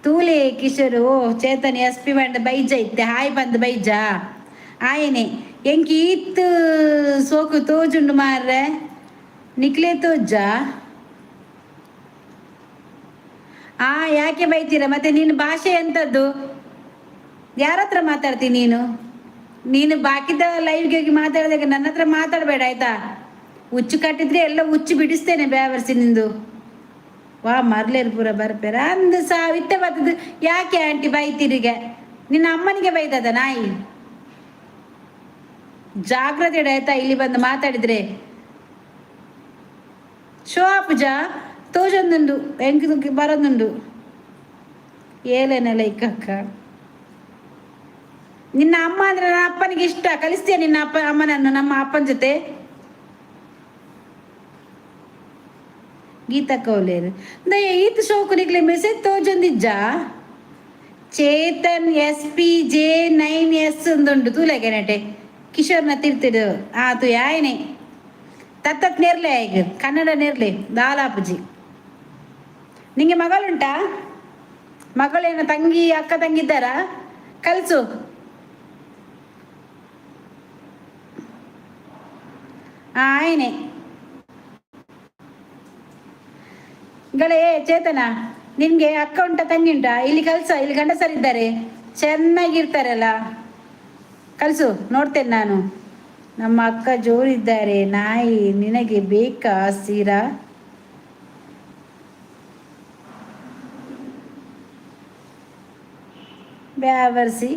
ತೂಲೆ ಕಿಶೋರು. ಓ ಚೇತನ್ ಎಸ್ ಪಿ ಬಂಡ ಬೈಜ ಇತ್ತೆ ಹಾಯ್ ಬಂದು ಬೈಜ ಆಯನೆ. ಎಂಕ್ ಈತ್ ಸೋಕು ತೋಜುಂಡು ಮಾರ್ರೆ, ನಿಕ್ಲೆ ತೋಜ. ಆ ಯಾಕೆ ಬೈತೀರ ಮತ್ತೆ? ನಿನ್ನ ಭಾಷೆ ಎಂತದ್ದು? ಯಾರ ಹತ್ರ ಮಾತಾಡ್ತೀನಿ ನೀನು? ನೀನು ಬಾಕಿದ ಲೈವ್ಗೆ ಹೋಗಿ ಮಾತಾಡಿದಾಗ ನನ್ನ ಹತ್ರ ಮಾತಾಡಬೇಡ, ಆಯ್ತಾ? ಹುಚ್ಚು ಕಟ್ಟಿದ್ರೆ ಎಲ್ಲ ಹುಚ್ಚು ಬಿಡಿಸ್ತೇನೆ ಬ್ಯಾವರ್ಸಿ ನಿಂದು. ವಾ ಮರ್ಲೇರು ಪೂರ ಬರ್ಪೇರ ಅಂದು ಸಾವಿತ್ತೆ ಬರ್ತದೆ. ಯಾಕೆ ಆಂಟಿ ಬೈತೀರಿಗೆ? ನಿನ್ನ ಅಮ್ಮನಿಗೆ ಬೈದದ ನಾಯಿ. ಜಾಗ್ರತೆ ಇಡು, ಆಯ್ತಾ? ಇಲ್ಲಿ ಬಂದು ಮಾತಾಡಿದ್ರೆ ಶೋ ಆಪುಜ ತೋಜೊಂದುಂಡು, ಎಂಕ್ ಬರೋದುಂಡು. ಏಲೇನ ಲೈಕ್ ಅಕ್ಕ. ನಿನ್ನ ಅಮ್ಮ ಅಂದ್ರೆ ನನ್ನ ಅಪ್ಪನಿಗೆ ಇಷ್ಟ. ಕಲಿಸ್ತೀಯ ನಿನ್ನ ಅಪ್ಪ ಅಮ್ಮನನ್ನು ನಮ್ಮ ಅಪ್ಪನ ಜೊತೆ? ಗೀತಾ ಕೌಲೇರು ದಯ ಈತ ಶೋಕು ನಿಕ್ಲೆ ಮೆಸೇಜ್ ತೋಜೊಂದಿಜ್ಜ? Chetan S P J nine S ಒಂದುಂಡು ತೂಲೆಗೆನಟೆ. ಕಿಶೋರ್ನ ತಿರ್ತಿಡು ಆತು ಯಾಯನೆ ತತ್ತತ್ ನೇರ್ಲೆ. ಈಗ ಕನ್ನಡ ನೇರ್ಲೆ ದಾಲಾಪುಜಿ. ನಿಂಗೆ ಮಗಳುಂಟಾ? ಮಗಳೇನು ತಂಗಿ ಅಕ್ಕ ತಂಗಿದ್ದಾರಾ? ಕಲ್ಸು. ಆಯನೆ ಗಳೇ. ಚೇತನ, ನಿನ್ಗೆ ಅಕ್ಕ ಉಂಟಾ, ತಂಗಿ ಉಂಟಾ? ಇಲ್ಲಿ ಕಲ್ಸ. ಇಲ್ಲಿ ಗಂಡಸರಿದ್ದಾರೆ, ಚೆನ್ನಾಗಿರ್ತಾರಲ್ಲ, ಕಲ್ಸು, ನೋಡ್ತೇನೆ ನಾನು. ನಮ್ಮ ಅಕ್ಕ ಜೋರಿದ್ದಾರೆ ನಾಯಿ. ನಿನಗೆ ಬೇಕಾ ಸೀರಾ? ಬ್ಯಾವರ್ಸಿ,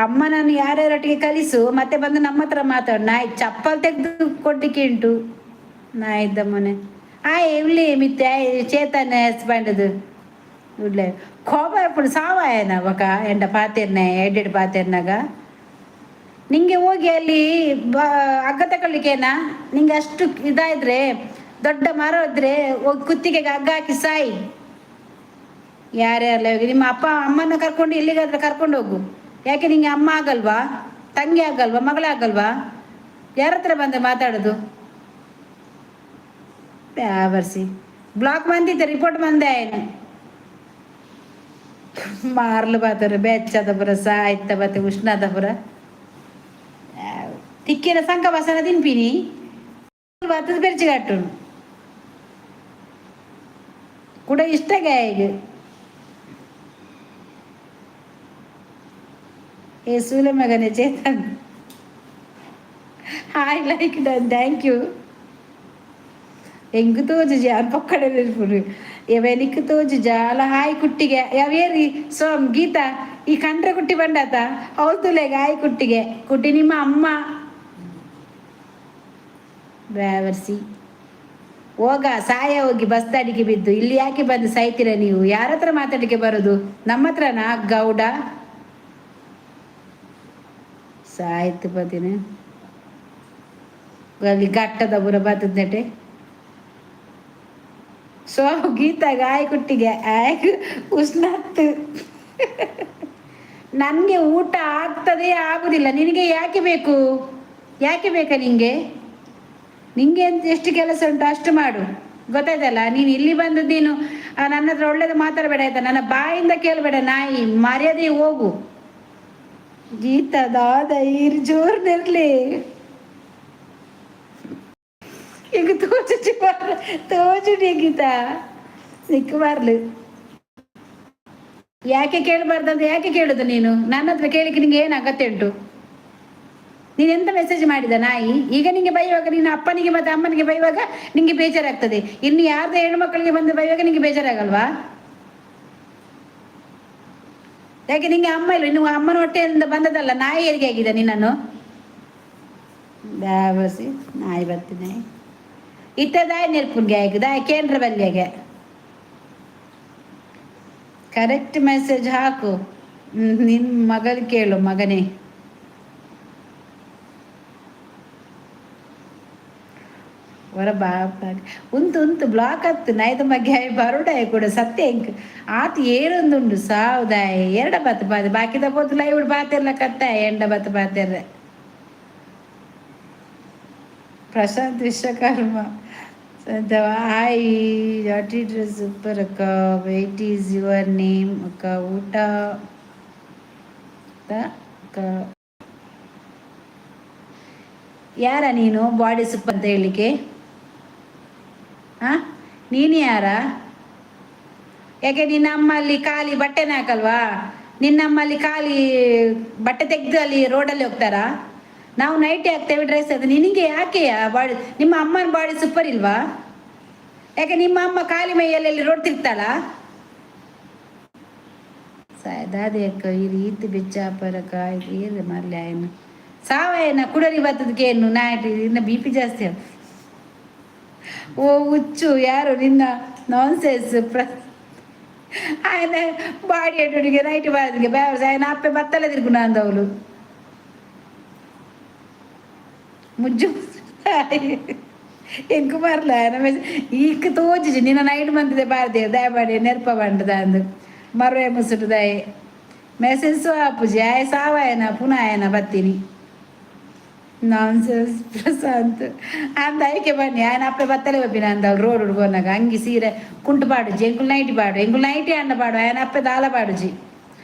ಅಮ್ಮನನ್ನು ಯಾರ್ಯಾರೊಟ್ಟಿಗೆ ಕಲಿಸು, ಮತ್ತೆ ಬಂದು ನಮ್ಮ ಹತ್ರ ಮಾತಾಡು. ನಾಯಿ ಚಪ್ಪಲ್ ತೆಗೆದು ಕೊಡ್ಲಿಕ್ಕೆ ಉಂಟು ನಾಯಿದ್ದ ಮೊನೆ. ಆಯ್ ಉಳ್ಳಿ ಮಿತ್ತೆ ಆಯ್ ಚೇತನ್ ಹಸ್ಬೆಂಡ್ದು ಉಳ್ಳೆ ಕೋಪ ಎಪ್ಪುಂಡು ಸಾವಾಯನ ಬೊಕ ಎಂಡ ಪಾತೆರ್ನ ಎಡ್ಡೆಡ್ ಪಾತೆರ್ನಾಗ. ನಿಂಗೆ ಹೋಗಿ ಅಲ್ಲಿ ಬ ಹಗ್ಗ ತಗೊಳ್ಳಿಕ್ಕೇನಾ? ನಿಂಗೆ ಅಷ್ಟು ಇದಾದ್ರೆ, ದೊಡ್ಡ ಮರ ಇದ್ರೆ ಹೋಗಿ ಕುತ್ತಿಗೆಗೆ ಹಗ್ಗ ಹಾಕಿ ಸಾಯಿ. ಯಾರ್ಯಾರಲ್ಲ ಹೋಗಿ ನಿಮ್ಮ ಅಪ್ಪ ಅಮ್ಮನ ಕರ್ಕೊಂಡು ಎಲ್ಲಿಗಾದ್ರೂ ಕರ್ಕೊಂಡು ಹೋಗು. ಯಾಕೆ, ನಿಂಗೆ ಅಮ್ಮ ಆಗಲ್ವಾ? ತಂಗಿ ಆಗಲ್ವಾ? ಮಗಳಾಗಲ್ವಾ? ಯಾರ ಹತ್ರ ಬಂದೆ ಮಾತಾಡೋದು? ಬರ್ಸಿ ಬ್ಲಾಕ್ ಬಂದಿದ್ದೆ, ರಿಪೋರ್ಟ್ ಬಂದೆ. ಏನು ಮಾರ್ಲು ಬಾತಾರೆ ಬೆಚ್ಚದ ಪುರ ಸಾಯ್ತ ಬತ್ತೆ ಉಷ್ಣದ ಪುರ ತಿಕ್ಕಿನ ಸಂಕ ಬಸನ ತಿನ್ಪಿನಿ ಬತ್ತದ ಬೆರ್ಚಿ ಕಟ್ಟುನು ಕೂಡ ಇಷ್ಟಗೆ. ಈಗ ಏ ಸೂಲೆ ಮಗನೇ Chetan, hi, like done, thank you. ಎಂಗ್ ತೋಜುಜಿ ಅವ್ನ ಪಕ್ಕಡೆ ಇರ್ಪುರು ಎವೆನಿಕ್ ತೋಜುಜ ಅಲ್ಲ. ಹಾಯ್ ಕುಟ್ಟಿಗೆ ಯಾವೇರಿ ಸೋಮ್ ಗೀತಾ ಈ ಕಂಡ್ರೆ ಕುಟ್ಟಿ ಬಂಡಾತ ಅವಳು ತುಲೆಗೆ. ಹಾಯ್ ಕುಟ್ಟಿಗೆ. ಕುಟ್ಟಿ ನಿಮ್ಮ ಅಮ್ಮ ಬ್ಯಾವರ್ಸಿ. ಹೋಗ ಸಾಯ ಹೋಗಿ ಬಸ್ ಅಡಿಗೆ ಬಿದ್ದು. ಇಲ್ಲಿ ಯಾಕೆ ಬಂದು ಸಾಯ್ತೀರ ನೀವು? ಯಾರ ಹತ್ರ ಮಾತಾಡಲಿಕ್ಕೆ ಬರೋದು? ನಮ್ಮ ಹತ್ರನಾ ಗೌಡ? ಸಾಯ್ತು ಬದಿನ ಅಲ್ಲಿ ಘಟ್ಟದ ಬುರ ಬತ್ತದ. ಸೊ ಗೀತಾಗ ಆಯ್ ಕುಟ್ಟಿಗೆ ಆಯ್ ಉಷ್ಣತ್ತು. ನನಗೆ ಊಟ ಆಗ್ತದೆ ಆಗುದಿಲ್ಲ, ನಿನಗೆ ಯಾಕೆ ಬೇಕು? ಯಾಕೆ ಬೇಕಾ ನಿಂಗೆ? ನಿಂಗೆ ಎಷ್ಟು ಕೆಲಸ ಉಂಟು ಅಷ್ಟು ಮಾಡು, ಗೊತ್ತಾಯ್ತಲ್ಲ? ನೀನು ಇಲ್ಲಿ ಬಂದದ್ದು ನೀನು ನನ್ನ ಹತ್ರ ಒಳ್ಳೇದು ಮಾತಾಡಬೇಡ ಆಯ್ತಾ? ನನ್ನ ಬಾಯಿಂದ ಕೇಳಬೇಡ ನಾಯಿ, ಮರ್ಯಾದೆ ಹೋಗು. ಗೀತಾ ದಾದ ಈರ್ ಜೋರ್ ನೆರ್ಲಿ. ಈಗ ತೋಚು ತೋಚುಡಿ ಗೀತಾ ನಿಕ್ ಬರ್ಲಿ. ಯಾಕೆ ಕೇಳಬಾರ್ದಂತ ಯಾಕೆ ಕೇಳುದು ನೀನು? ನನ್ನ ಹತ್ರ ಕೇಳಿಕ್ಕೆ ನಿಂಗೆ ಏನು ಅಗತ್ಯ ಉಂಟು? ನೀನು ಎಂತ ಮೆಸೇಜ್ ಮಾಡಿದ ನಾಯಿ? ಈಗ ನಿಂಗೆ ಬೈಯುವಾಗ, ನಿನ್ನ ಅಪ್ಪನಿಗೆ ಮತ್ತೆ ಅಮ್ಮನಿಗೆ ಬೈಯುವಾಗ ನಿಂಗೆ ಬೇಜಾರಾಗ್ತದೆ. ಇನ್ನು ಯಾರ್ದು ಹೆಣ್ಮಕ್ಳಿಗೆ ಬಂದು ಬೈಯುವಾಗ ನಿಂಗೆ ಬೇಜಾರಾಗಲ್ವಾ? ಯಾಕೆ ನಿಂಗೆ ಅಮ್ಮ ಇಲ್ಲ? ಇನ್ನು ಅಮ್ಮನ ಹೊಟ್ಟೆಯಿಂದ ಬಂದದಲ್ಲ, ನಾಯಿ ಹೆರಿಗೆ ಆಗಿದೆ ನಿನ್ನನ್ನು. ಬ್ಯಾವಸಿ ನಾಯಿ ಬರ್ತೀನಿ ಇತ್ತ ದಾಯ ನೆರ್ಪುನ್ಗೆ ಆಯ್ತು ದಾಯ ಕೇಂದ್ರ ಬಲ್ಲಿಯಾಗೆ. ಕರೆಕ್ಟ್ ಮೆಸೇಜ್ ಹಾಕು. ನಿನ್ನ ಮಗನ ಕೇಳು ಮಗನೇ. ಹೊರ ಬಾಪ ಉಂತು ಉಂತು ಬ್ಲಾಕ್ ಆತು ನಾಯ್ದ ಬಗ್ಗೆ ಬರೋಡಾಯ ಕೂಡ ಸತ್ಯ ಇಂಕ್ ಆತ ಏರೊಂದುಂಡು ಸಾವುದಾಯ ಎರಡ ಬತ್ ಬಾದೆ ಬಾಕಿದ ಪೋತು ಲೈವ್ ಬಾತಿರ್ಲ ಕತ್ತಾಯ ಎಂಡ ಬತ್ ಬಾತಿರ್ರೆ. ಪ್ರಶಾಂತ್ ವಿಶ್ವಕರ್ಮ ಹಾಯ್ ಜಾಟಿ ಡ್ರೆಸ್ ಸೂಪರ್ ಅಕ್ಕ. ವೆಯ್ಟ್ is your name ಅಕ್ಕ? ಊಟ ಅಕ್ಕ. ಯಾರ ನೀನು ಬಾಡಿ ಸೂಪ್ ಅಂತ ಹೇಳಲಿಕ್ಕೆ? ಹಾಂ, ನೀನು ಯಾರ? ಯಾಕೆ ನಿನ್ನ ಅಮ್ಮ ಅಲ್ಲಿ ಖಾಲಿ ಬಟ್ಟೆನೇ ಹಾಕಲ್ವಾ? ನಿನ್ನಮ್ಮ ಅಲ್ಲಿ ಖಾಲಿ ಬಟ್ಟೆ ತೆಗೆದು ಅಲ್ಲಿ ರೋಡಲ್ಲಿ ಹೋಗ್ತಾರಾ? ನಾವು ನೈಟಿ ಹಾಕ್ತೇವೆ, ಡ್ರೆಸ್ ಅದು ನಿನಗೆ ಯಾಕೆ ಬಾಡಿ? ನಿಮ್ಮ ಅಮ್ಮನ ಬಾಡಿ ಸೂಪರ್ ಇಲ್ವಾ? ಯಾಕೆ ನಿಮ್ಮ ಅಮ್ಮ ಖಾಲಿ ಮೈಯಲ್ಲಿ ಅಲ್ಲಿ ರೋಡ್ ತಿರ್ತಾಳ? ದಾದಿ ಅಕ್ಕ ಈ ರೀತಿ ಬೆಚ್ಚಾಪರಕ ಏರು ಮರ್ಲೆ ಆಯ್ನು ಸಾವಾಯನ ಕುಡರಿ ಬತ್ತದಕ್ಕೆ ಏನು ನಾಟಿ ಇನ್ನು ಬಿಪಿ ಜಾಸ್ತಿ. ಓ ಹುಚ್ಚು ಯಾರು ನಿನ್ನ ನಾನ್ಸೆನ್ಸ್ ಪ್ರ ఆయన ಬಾಡಿ ಅಡುಗೆ ನೈಟ್ ಬಾಡಿಗೆ ಬ್ಯಾವರ್ಸ್ ఆయన ಅಪ್ಪೆ ಬತ್ತಲೆ ತಿರ್ಗುಣ ಅಂದವಳು ಮುಜ್ಜು ಎಂಕು ಬರ್ಲ. ಈಕ್ ತೋಜಿಜಿ ನಿನ್ನ ನೈಟ್ ಮಂತಿದೆ ಬಾರ್ದೆ ದಯಮಾಡಿ ನೆರ್ಪ ಬಂಡದ ಅಂದು ಮರುವೆ ಮುಸುಟು ದಯೆ ಮೆಸೇಜ್ ಆಪುಜಿ ಆಯ ಸಾವಾಯನ ಪುನಃ ಆಯನ ಬತ್ತೀನಿ. ನಾನ್ಸೆನ್ಸ್ ಪ್ರಶಾಂತ್ ಅಂದ ಐಕೆ ಬನ್ನಿ ఆయన ಅಪ್ಪೆ ಬತ್ತಲೆ ಬಪ್ಪಿನ ಅಂದ ರೋಡ್ ಹುಡುಗೋನಾಗ ಅಂಗಿ ಸೀರೆ ಕುಂಟು ಪಾಡುಜಿ ಎಂಕುಲ್ ನೈಟಿ ಪಾಡು ಎಂಕುಲ್ ನೈಟಿ ಅಣ್ಣ ಪಾಡು ఆయన ಅಪ್ಪೆ ದಾಲ ಪಾಡುಜಿ.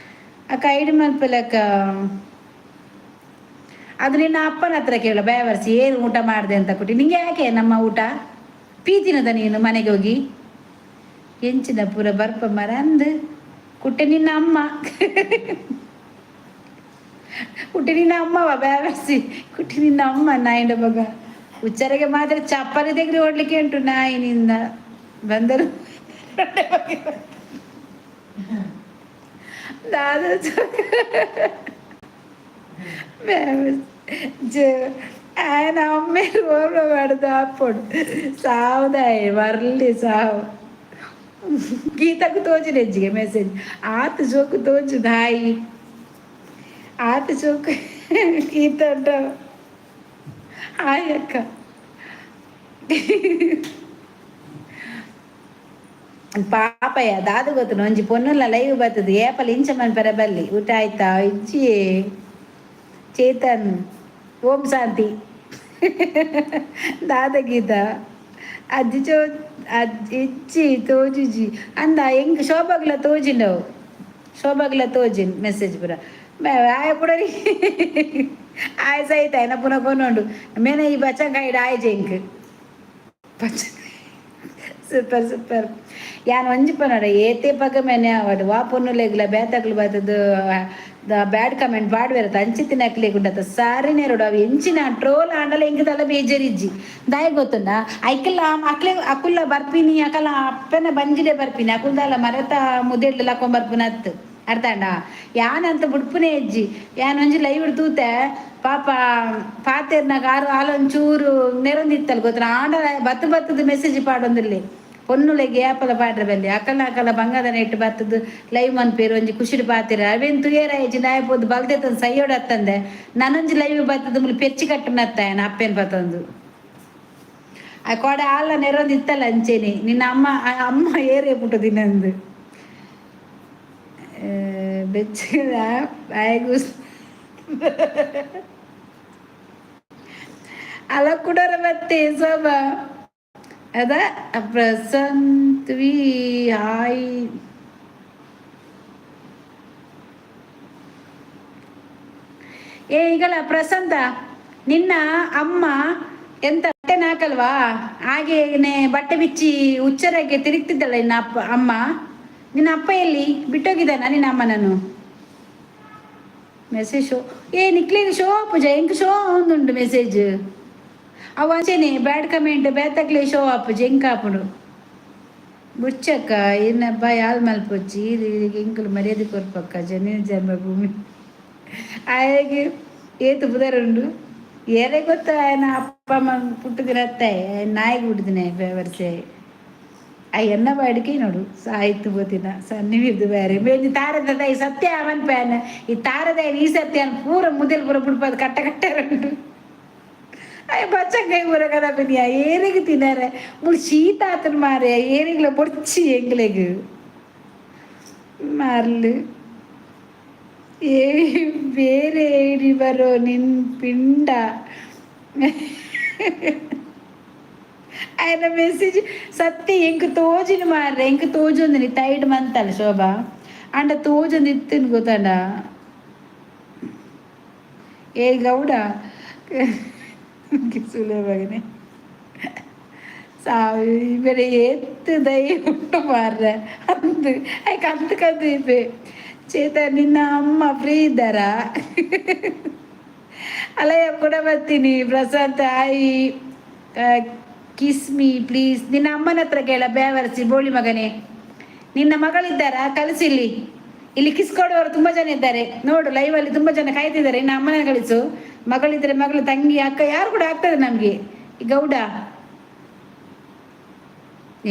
ಅಕ್ಕ ಐಡಿ ಮಲ್ಪಲಕ್ಕ ಅದು ನಿನ್ನ ಅಪ್ಪನ ಹತ್ರ ಕೇಳು. ಬೇವರ್ಸಿ ಏನು ಊಟ ಮಾಡಿದೆ ಅಂತ ಕೊಟ್ಟು ನಿಂಗೆ ಯಾಕೆ ನಮ್ಮ ಊಟ ಪೀ ತಿನ್ನದ ನೀನು ಮನೆಗೆ ಹೋಗಿ? ಎಂಚಿನ ಪೂರ ಬರ್ಪ ಮರ ಅಂದು ಕುಟ್ಟೆ ನಿನ್ನ ಅಮ್ಮ ಕುಟ್ಟಿ ನಿನ್ನ ಅಮ್ಮವ ಬೇವರ್ಸಿ ಕುಟ್ಟಿ ನಿನ್ನ ಅಮ್ಮ ನಾಯಿಂದ ಮಗ ಹುಚ್ಚರಿಗೆ ಮಾತ್ರ ಚಪ್ಪಲಿ ತೆಗೆದು ಓಡ್ಲಿಕ್ಕೆ ಉಂಟು ನಾಯಿನಿಂದ ಬಂದರು ದಾದ ఆయన అమ్మే ఓర్వ పడదు అప్పుడు సావుదాయి వర్లి సావు. గీతకు తోచినెజ్జిಗೆ మెసేజ్ ఆత చోకు తోచు దాయి ఆత చోకు గీత అంటావు. హాయ్ అక్క. ಪಾಪಯ್ಯ ದಾದು ಗೊತ್ತು ಒಂಜಿ ಪೊನ್ನುಲ ಲೈವ್ ಬರ್ತದೆ ಏಪಲ್ ಇಂಚಮನ್ ಪೆರಬಲ್ಲಿ. ಊಟ ಆಯ್ತಾ? ಇಜ್ಜಿ. ಚೇತನ್ ಓಂ ಶಾಂತಿ. ದಾದ ಗೀತ ಅಜ್ಜಿ ಚೋ ಅಜ್ಜಿ ಇಜ್ಜಿ ತೋಜುಜಿ ಅಂದ ಎಂಕ್ ಶೋಭಾಗ್ಲ ತೋಜಿನವು ಶೋಭಾಗ್ಲ ತೋಜಿನ್ ಮೆಸೇಜ್ ಪೂರ ಆಯ ಪುಡ ಆಯ ಸಹಿತ ಆಯ್ನ ಪುನಃ ಕೊನೋಂಡು ಮೇನೆ ಈ ಬಚ್ಚಂಕಾಯಿಡ್ ಆಯ್ ಜೆಂಕ್ ಬಚ್ಚ ಸೂಪರ್ ಸೂಪರ್. ಯಾನ್ ಒಂಜಿ ಪನಡ ಏತೆ ಪಗ ಮೇನೆ ಆವಡ್ ವಾ ಪೊನ್ನುಲೆಗ್ಲ ಬೇತಕ್ಲು ಬತ್ತದು ಬ್ಯಾಡ್ ಕಮೆಂಟ್ ಪಾಡ್ವೆರತ ಅಂಚಿತ್ತಿನ ಅಕ್ಲೆಗ್ ಸಾರಿ ನೇರೋಡು ಅವು ಎಂಚಿನ ಟ್ರೋಲ್ ಆಂಡಲ ಎಂಕ್ ದಾಲ ಬೇಜಾರಿಜ್ಜಿ. ದಾಯೆ ಗೊತ್ತುಂಡ? ಐಕಲ್ಲ ಅಕ್ಲೆ ಅಕುಲ್ಲ ಬರ್ಪಿನಿ ಅಕಲ ಅಪ್ಪನ ಬಂಜಿಡೆ ಬರ್ಪಿನಿ ಅಕುಲ್ ದಾಲ ಮರತ ಮುದೆಡ್ಲು ಲಕ್ಕೊಂಡ್ ಬರ್ಪುನ ಅತ್ತು ಅರ್ಥ ಆಂಡ? ಯಾನಂತ ಬುಡ್ಪುನೇ ಇಜ್ಜಿ. ಯಾನ್ ಒಂಜಿ ಲೈವ್ ತೂತೆ ಪಾಪ ಪಾತೆರ್ನಾಗ ಆರು ಆಲೊಂಚೂರು ನೆರೊಂದಿತ್ತಲ್ ಗೊತ್ತ ಆಂಡ ಬತ್ತು ಬತ್ತದ ಮೆಸೇಜ್ ಪಾಡೊಂದಿಲ್ಲಿ ಪೊನ್ನುಲೆಗ್ ಏಪಲ ಪಾಡ್ರೆ ಬಲ್ಲಿ ಅಕಲ ಅಕಲ ಬಂಗಾದ ನೆಟ್ ಬತ್ತದು ಲೈವ್ ಮನ್ಪೇರು ಒಂಜಿ ಖುಷಿಡ್ ಪಾತೆರ ಅವೇನ್ ತುಯೇರ ಇಜ್ಜಿ ನಾಯ ಪೋದು ಬಲ್ದೆತ್ತಂದು ಸೈಯೋಡು ಅತ್ತಂದೆ ನನೊಂಜಿ ಲೈವ್ ಬತ್ತದ ಮುಲು ಪೆಚ್ಚಿ ಕಟ್ಟುನತ್ತ ಅಪ್ಪೇನ್ ಪತ್ತೊಂದು ಆ ಕೋಡೆ ಆಲ ನೆರೊಂದಿತ್ತಲ್ಲ ಅಂಚೆನೆ ನಿನ್ನ ಅಮ್ಮ ಅಮ್ಮ ಏರೇ ಪುಟ್ಟು ದಿನಂದು ಬೆಚ್ಚಗ ಬಾಯಿಗೂ ಅಲ್ಲ ಕುಡೋರ ಬತ್ತೆ ಶೋಭಾ ಅದ ಪ್ರಸಂತ್. ಪೃಥ್ವಿ ಹಾಯ್. ಏ ಈಗಲ್ಲ ಪ್ರಸಂತ, ನಿನ್ನ ಅಮ್ಮ ಎಂತ ಬಟ್ಟೆ ನಾಕಲ್ವಾ? ಹಾಗೇನೆ ಬಟ್ಟೆ ಬಿಚ್ಚಿ ಹುಚ್ಚರಾಗಿ ತಿರುಗ್ತಿದ್ದಲ್ಲ ನಿನ್ನ ಅಪ್ಪ ಅಮ್ಮ. ನಿನ್ನ ಅಪ್ಪ ಎಲ್ಲಿ ಬಿಟ್ಟೋಗಿದ್ದಾನ ನಿನ್ನ ಅಮ್ಮನನ್ನು? ಮೆಸೇಜ್ ಶೋ ಏ ನಿಕ್ಲೇನು ಶೋ ಪೂಜಾ ಎಂಕ್ ಶೋ ಒಂದುಂಡು ಮೆಸೇಜ್. ಅವು ಅಂಚೆನೆ ಬ್ಯಾಡ್ ಕಮೆಂಟ್ ಬೇತಕ್ಲೆ ಶೋ ಆಪುಜಿ ಎಂಕ್ ಆಪುಂಡು. ಬುಚ್ಚಕ್ಕ ಇನ್ನಬ್ಬ ಯಾಲ್ ಮಲ್ಪೊಚ್ಚಿ ಎಂಕುಲು ಮರ್ಯಾದೆ ಕೊರ್ಪಕ್ಕ. ಜನ ಜನ್ಮಭೂಮಿ ಆಯಗೆ ಏತು ಬುದರುಂಡು ಏರೇ ಗೊತ್ತ? ఆయన ಅಪ್ಪ ಅಮ್ಮ ಪುಟ್ಟುದಿರತ್ತೆ ನಾಯಿಗೆ ಹುಟ್ಟಿದಿನ ಬೇವರ್ಸೆ. ಆ ಎನ್ನ ಬಾಡಿಕೆ ನೋಡು ಸಾಯ್ತು ಬೋತಿನ ಸನ್ನಿವಿದ್ದು ಬೇರೆ ಬೇಂಜಿ ತಾರದ ಈ ಸತ್ಯ ಅವನ್ ಪ್ಯಾನ್ ಈ ತಾರದ ಈ ಸತ್ಯ ಪೂರ ಮುದೆಲ್ ಪೂರ ಬುಡ್ಪದ ಕಟ್ಟ ಕಟ್ಟರುಂಟು. ಅಯ್ಯ ಬಚ್ಚಂಗಾಯಿ ಊರ ಕದ ಬನ್ನಿಯ ಏರಿಗೆ ತಿನ್ನಾರೆ ಮುಳು ಶೀತ ಆತನ ಮಾರೆ ಏರಿಗ್ಲ ಬೊಡ್ಚಿ ಎಂಗ್ಲೆಗ್ ಮಾರ್ಲು. ಏ ಬೇರೆ ಏಡಿ ಬರೋ ನಿನ್ ಪಿಂಡ. ఆయన మెసేజ్ ಸತ್ಯ ಎಂಕ್ ತೋಜಿನ ಮಾರ್ರೆ, ಎಂಕ್ ತೋಜೊಂದಿನಿ ಟೈಡ್ ಮಂತಲ್ಲ ಶೋಭಾ ಅಂಡ ತೋಜೊಂದು ಇತ್ತಿನ ಗೊತ್ತಂಡ. ಏ ಗೌಡ ಸುಲೇ ಮಗನೇ, ಸಾವಿ ಬೇರೆ ಎತ್ತು ದೈ ಉಂಟು ಮಾರ್ರೆ ಅಂದು ಐಕ್ ಅಂತ ಕಂದು. ಚೇತ, ನಿನ್ನ ಅಮ್ಮ ಫ್ರೀ ಇದ್ದಾರಾ? ಅಲ್ಲಯ್ಯ ಕೂಡ ಬರ್ತೀನಿ. ಪ್ರಸಾದ್ ಆಯಿ, ಕಿಸ್ ಮೀ ಪ್ಲೀಸ್. ನಿನ್ನ ಅಮ್ಮನ ಹತ್ರ ಕೇಳ ಬೇವರ್ಸಿ ಬೋಳಿ ಮಗನೇ. ನಿನ್ನ ಮಗಳಿದ್ದಾರಾ? ಕಳಿಸಿಲ್ಲಿ. ಇಲ್ಲಿ ಕಿಸ್ ಕೊಡುವವರು ತುಂಬಾ ಜನ ಇದ್ದಾರೆ ನೋಡು. ಲೈವ್ ಅಲ್ಲಿ ತುಂಬಾ ಜನ ಕಾಯ್ತಿದ್ದಾರೆ. ನಿನ್ನ ಅಮ್ಮನ ಕಳಿಸು. ಮಗಳಿದ್ರೆ ಮಗಳು, ತಂಗಿ, ಅಕ್ಕ ಯಾರು ಕೂಡ ಆಗ್ತದೆ ನಮ್ಗೆ. ಈ ಗೌಡ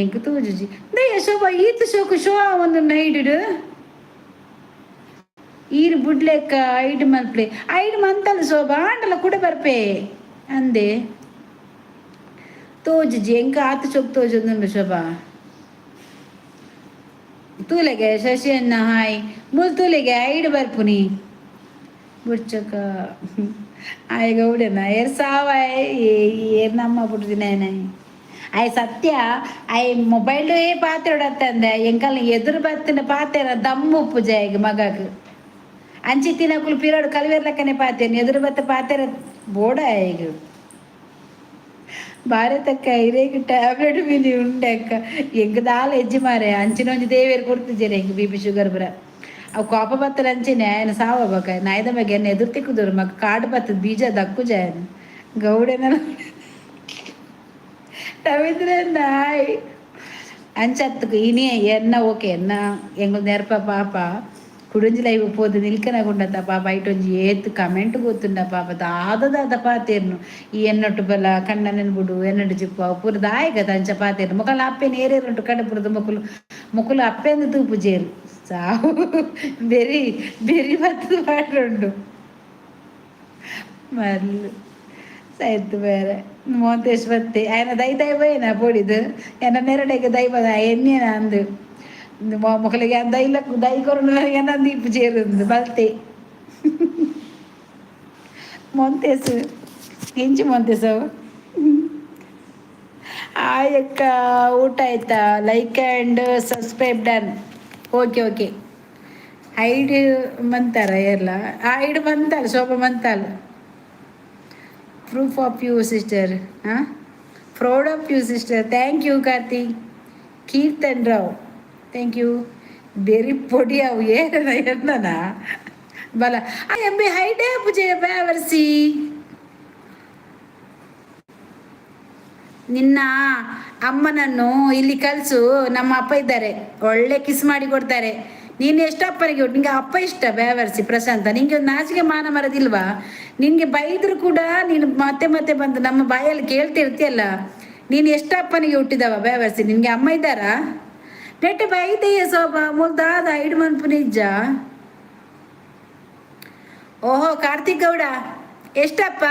ಎಂಕ್ ತೋಜುಜಿ ದಯ ಶೋಭಾ ಈತ್ ಶೋಕು ಶೋ ಒಂದು ನೈಡ್ ಈರು ಬುಡ್ಲೆಕ್ಕ ಐಡ್ ಮಲ್ಪ್ಲೆ ಐಡ್ ಮಂತಲ್ಲ ಶೋಭಾ ಆಂಡಲ ಕೂಡ ಬರ್ಪೆ ಅಂದೆ. ತೋಜುಜಿ ಎಂಕ ಆತು ಚೊಕ್ ತೋಜೊಂದುಂಡು ಶೋಭಾ. ತೂಲೆಗೆ ಶಶಿ ಅಣ್ಣ ಹಾಯ್. ಮುಲ್ ತೂಲೆಗೆ ಐಡ್ ಬರ್ಪುನಿ ಬುಡ್ಚಕ ಆಯ್ ಗೌಡನ ಏರ್ ಸಾವಾಯ್ ಏರ್ ನಮ್ಮ ಪುಟ್ಟಿನ. ಆಯ್ ಸತ್ಯ ಆಯ್ ಮೊಬೈಲ್ ಏ ಪಾತ್ರೆ ಎಂಕಲ್ ಎದುರು ಬತ್ತಿನ ಪಾತೆರ ದಮ್ಮು ಉಪ್ಪು ಮಗಕ್ ಅಂಚಿ ತಿನ್ನಕುಲು ಪಿರೋಡು ಕಲ್ವೇರ್ಲಕ್ಕನೆ ಪಾತೇನು ಎದುರು ಬತ್ತ ಪಾತೆರ ಬೋಡ. ಈಗ ಭಾರತಕ್ಕ ಇರೇಗ್ ಟ್ಯಾಬ್ಲೆಟ್ ಮಿನಿ ಉಂಡೆಕ್ಕ ಎಂಕ್ ದಾಲ ಎಜ್ಜಿ ಮಾರೆ ಅಂಚಿನ ಒಂಜಿ ದೇವೇರು ಕೊಡ್ತಿದ್ದೀರ ಎಂಕ್ ಬಿಪಿ ಶುಗರ್ ಬರ. ಅವು ಕೋಪ ಬತ್ತಲ ಅಂಚೆನೆ ఆయన ಸಾವ ಬಕ ನಾಯ್ದ ಬಗ್ಗೆ ಎನ್ನ ಎದುರು ತಿಕ್ಕುದರು ಮಗ ಕಾಡು ಬತ್ತದ ಬೀಜ ದಕ್ಕು ಜಾಯನ ಗೌಡನ ರವೀಂದ್ರ ನಾಯ್ ಅಂಚತ್ತకు ಇನಿ ಎನ್ನ ಓಕೆ ಎನ್ನ ಎಂಗುಲ್ ನೆರ್ಪ ಪಾಪ ಕುಡಂಜಿ ಲೈವ್ ಪೋದು ನಿಲ್ಕನಗುಂಡತ್ತ ಪಾಪ. ಐಟೊಂಜಿ ಏತ್ ಕಮೆಂಟ್ ಗೊತ್ತುಂಡ ಪಾಪ. ದಾದ ದಾದ ಪಾತೇರ್ನು ಈ ಎನ್ನೊಟ್ಟು ಬಲ ಕಣ್ಣ ಬುಡು ಎನ್ನೊಟ್ಟು ಚಿಪ್ಪ ಪೂರ ದಾಯಕ ಅಂಚ ಪಾತೇರ್ನು. ಮೊಕಲ ಅಪ್ಪೆ ನೇರೇರುಂಟು ಕಡೆ ಪುರದ ಮೊಕಲು ಮೊಕಲು ಅಪ್ಪೆಂದು ತೂಪು ಜೇರು ಸಾವು ಬೆರಿ ಬೆರಿ ಬತ್ತದ ಪಾಡ್ರುಂಡು ಮರ್ಲು ಸೈತ್ ಬೇರೆ ಮೋಂತೇಶ್ ಬತ್ತೆ ఆయన ದೈ ದೈ ಪೋಯನ ಪೋಡಿದು ಎನ್ನ ನೆರಡೆಗೆ ದೈ ಬದ ಎನ್ನೇನ ಅಂದು ಮೊಕಲಿಗೆ ದೈಲ ದೈ ಕೊರಡು ಎನ್ನ ದೀಪು ചേರುಂದು ಬಲ್ತೆ. ಮೊಂತೇಸು ಎಂಚಿ ಮೊಂತೇಸು ಆಯಕ್ಕ ಊಟ ಆಯ್ತಾ? Like and subscribe done. Okay okay. Hide ಮಂತಾರ ಎಲ್ಲ ಹೈಡ್ ಮಂತಾಲ ಶೋಭಾ ಮಂತಾಲ. Proof of you sister, ಹಾಂ, proud of you sister. Thank you Karthik Keerthan Rao, thank you. ಬೆರಿ ಪೊಡಿ ಅವು ಏನ ಎನ್ನನ ಬಲ ಎಂಬಿ ಹೈಡೇ ಪೂಜೆ ಬ್ಯಾವರ್ಸಿ. ನಿನ್ನ ಅಮ್ಮನನ್ನು ಇಲ್ಲಿ ಕಲಿಸು. ನಮ್ಮ ಅಪ್ಪ ಇದ್ದಾರೆ, ಒಳ್ಳೆ ಕಿಸ್ ಮಾಡಿ ಕೊಡ್ತಾರೆ. ನೀನು ಎಷ್ಟು ಅಪ್ಪನಿಗೆ, ನಿಂಗೆ ಅಪ್ಪ ಇಷ್ಟ ಬೇವರ್ಸಿ ಪ್ರಶಾಂತ. ನಿಂಗೆ ಒಂದು ನಾಚಿಕೆ ಮಾನ ಮರದಿಲ್ವಾ ನಿನಗೆ? ಬೈದ್ರು ಕೂಡ ನೀನು ಮತ್ತೆ ಮತ್ತೆ ಬಂದು ನಮ್ಮ ಬಾಯಲ್ಲಿ ಕೇಳ್ತಿರ್ತೀಯಲ್ಲ. ನೀನು ಎಷ್ಟು ಅಪ್ಪನಿಗೆ ಹುಟ್ಟಿದವ ಬೇವರ್ಸಿ? ನಿನಗೆ ಅಮ್ಮ ಇದ್ದಾರಾ? ನೆಟ್ಟ ಬೈದೆಯ ಸೋಬ ಮುಲ್ದಾದ ಐಡು ಮನ್ಪು ನಿಜ. ಓಹೋ ಕಾರ್ತಿಕ್ ಗೌಡ, ಎಷ್ಟಪ್ಪ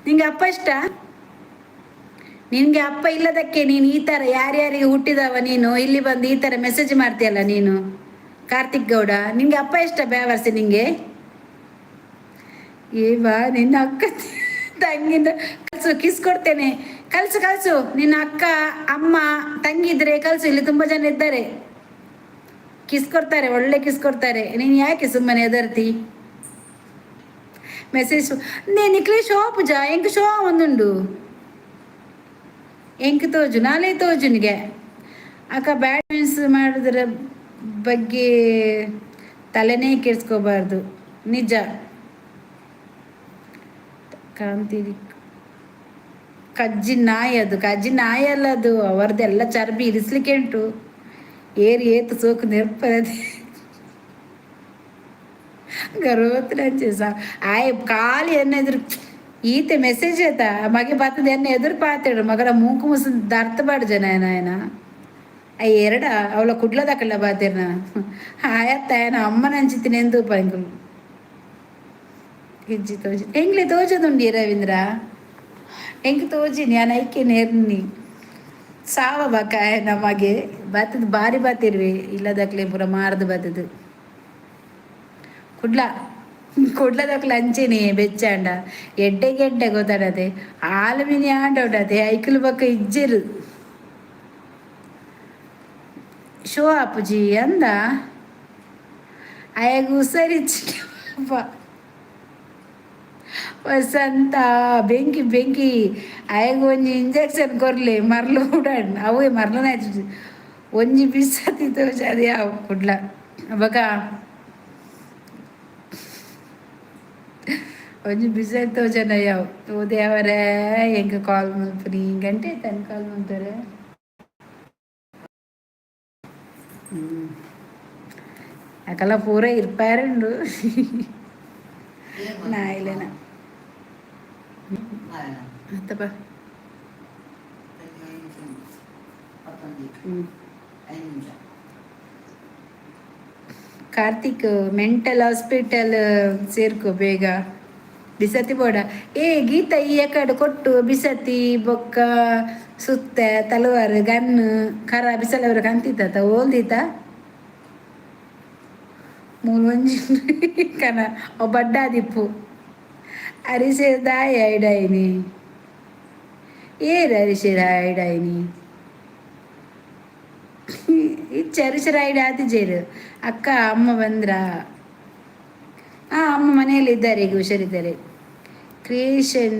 ನಿಂಗೆ ಅಪ್ಪ ಇಷ್ಟ? ನಿನಗೆ ಅಪ್ಪ ಇಲ್ಲದಕ್ಕೆ ನೀನು ಈ ಥರ ಯಾರ್ಯಾರಿಗೆ ಹುಟ್ಟಿದವ ನೀನು ಇಲ್ಲಿ ಬಂದು ಈ ಥರ ಮೆಸೇಜ್ ಮಾಡ್ತೀಯಲ್ಲ ನೀನು ಕಾರ್ತಿಕ್ ಗೌಡ. ನಿನಗೆ ಅಪ್ಪ ಇಷ್ಟ ಬೇವರ್ಸಿ ನಿಂಗೆ? ಏ ಬಾ, ನಿನ್ನ ಅಕ್ಕ ತಂಗಿಂದ ಕಲ್ಸು, ಕಿಸ್ ಕೊಡ್ತೇನೆ. ಕಲ್ಸು ಕಲ್ಸು. ನಿನ್ನ ಅಕ್ಕ, ಅಮ್ಮ, ತಂಗಿ ಇದ್ರೆ ಕಲ್ಸು. ಇಲ್ಲಿ ತುಂಬಾ ಜನ ಇದ್ದಾರೆ, ಕಿಸ್ ಕೊಡ್ತಾರೆ, ಒಳ್ಳೆ ಕಿಸ್ ಕೊಡ್ತಾರೆ. ನೀನು ಯಾಕೆ ಸುಮ್ಮನೆ ಎದರ್ತಿ? ಮೆಸೇಜ್ ನೇ ನಿಕ್ಲೆ ಶೋ ಪೂಜಾ ಎಂಕ್ ಶೋ ಒಂದುಂಡು. ಎಂಕ್ ತೋಜು, ನಾಳೆ ತೋಜುನಿಗೆ. ಅಕ್ಕ, ಬ್ಯಾಡ್ ಮಾಡಿದ್ರ ಬಗ್ಗೆ ತಲೆನೇ ಕೆಡಿಸ್ಕೋಬಾರ್ದು, ನಿಜ. ಕಾಂತಿ, ಕಜ್ಜಿ ನಾಯಿ ಅದು. ಕಜ್ಜಿ ನಾಯಿ ಅಲ್ಲ ಅದು, ಅವರದೆಲ್ಲ ಚರ್ಬಿ ಇರಿಸ್ಲಿಕ್ಕೆ ಉಂಟು. ಏರಿ ಏತು ಸೋಕು ನೆರ್ಪದೆ ಗರ್ವತ್ತು ಸಾ ಆಯ್ ಖಾಲಿ ಎನ್ನ ಎದುರು ಈತೆ ಮೆಸೇಜ್ ಆಯ್ತಾ? ಮಗೆ ಬರ್ತದೆ ಎನ್ನ ಎದುರು ಪಾತೇಡು. ಮಗನ ಮೂಕು ಮುಸು ದರ್ತ ಬಾಡು ಜನ ಏನ ಅಯ್ಯ ಎರಡ ಅವಳ ಕುಡ್ಲದಕ್ಕಲ್ಲ ಬಾತೇರ್ನ ಆಯತ್ತ ಏನ ಅಮ್ಮನ ಅಂಚಿತೀನಿ ಎಂದು ಪಂకులు ಗಿಜ್ಜಿ ತೋಜಿ. ಎಂಗ್ಲೆ ತೋಜದುಂಡಿ ರವೀಂದ್ರ? ಎಂಕ್ ತೋಜಿನಿ, ಯಾನ್ ಐಕೆ ನೇರ್ನಿ ಸಾವ ಬಕ ನಮಗೆ ಬತ್ತದ ಬಾರಿ ಬಾತಿರ್ವಿ ಇಲ್ಲದಕ್ಲೆ ಪೂರ ಮಾರ್ದು ಬತ್ತದು. ಕುಡ್ಲ ಕುಡ್ಲದಕ್ಲೆ ಅಂಚೆನೆ ಬೆಚ್ಚಾಂಡ ಎಡ್ಡೆ ಗೆಡ್ಡೆ ಗೊತ್ತಾಡದೆ ಆಲು ಮಿನಿ ಆಂಡೋಡದೆ ಐಕುಲು ಬಕ್ಕ ಇಜ್ಜೆರು. ಶೋ ಅಪ್ಪುಜಿ ಅಂದ ಅಯ್ಯಾಗ ಹುಷಾರಿಚ್ಚಿ. ವಸಂತ, ಬೆಂಕಿ ಬೆಂಕಿ. ಅಯ್ಯಾಗ ಒಂಜಿ ಇಂಜೆಕ್ಷನ್ ಕೊರ್ಲೆ, ಮರ್ಲು ಉಡಾಡ್ ಅವೇ ಮರ್ಲನ ಆಯ್ತು. ಒಂಜಿ ಬಿಸತಿ ತೋಜ ಯಾವ ಕುಡ್ಲ ಬಕ ಒಂಜಿ ಬಿಸತಿ ತೋಜನ ಯಾವ ತೋದೆ. ಅವರೇ ಎಂಕ ಕಾಲ್ ಮಲ್ಪುನಿ ಗಂಟೆ ತನ್ನ ಕಾಲ್ ಮಲ್ತಾರೆ. ಅಕಲ ಪೂರ ಇರ್ಪಾರುಂಡು ನಾಯಿಲೆನ. ಅತ್ತಪ್ಪ. ಕಾರ್ತಿಕ್, ಮೆಂಟಲ್ ಹಾಸ್ಪಿಟಲ್ ಸೇರ್ಕೊ ಬೇಗ. ಬಿಸತಿ ಬೋಡ. ಏ ಗೀತ, ಈ ಎಕಡೆ ಕೊಟ್ಟು ಬಿಸತಿ ಬೊಕ್ಕ ಸುತ್ತ ತಲವಾರು ಗನ್ನು ಕರ ಬಿಸಲವರ ಕಂತಿತ್ತ ಓಲ್ದೀತ ಮೂಲು ಒಂಜಿ ಕನ ಓ ಬಡ್ಡಾದಿಪ್ಪು ಅರಿಸೆ ದಾಯ ಐಡಾಯಿನಿ. ಏರ್ ಅರಿಸೆ ಐಡಾಯಿನಿ ಇಚ್ಚ ಅರಿಸೆ ಐಡ ಆತಿಜೇರು. ಅಕ್ಕ, ಅಮ್ಮ ಬಂದ್ರ? ಹಾಂ, ಅಮ್ಮ ಮನೆಯಲ್ಲಿ ಇದ್ದಾರೆ, ಈಗ ಹುಷಾರಿದ್ದಾರೆ. Creation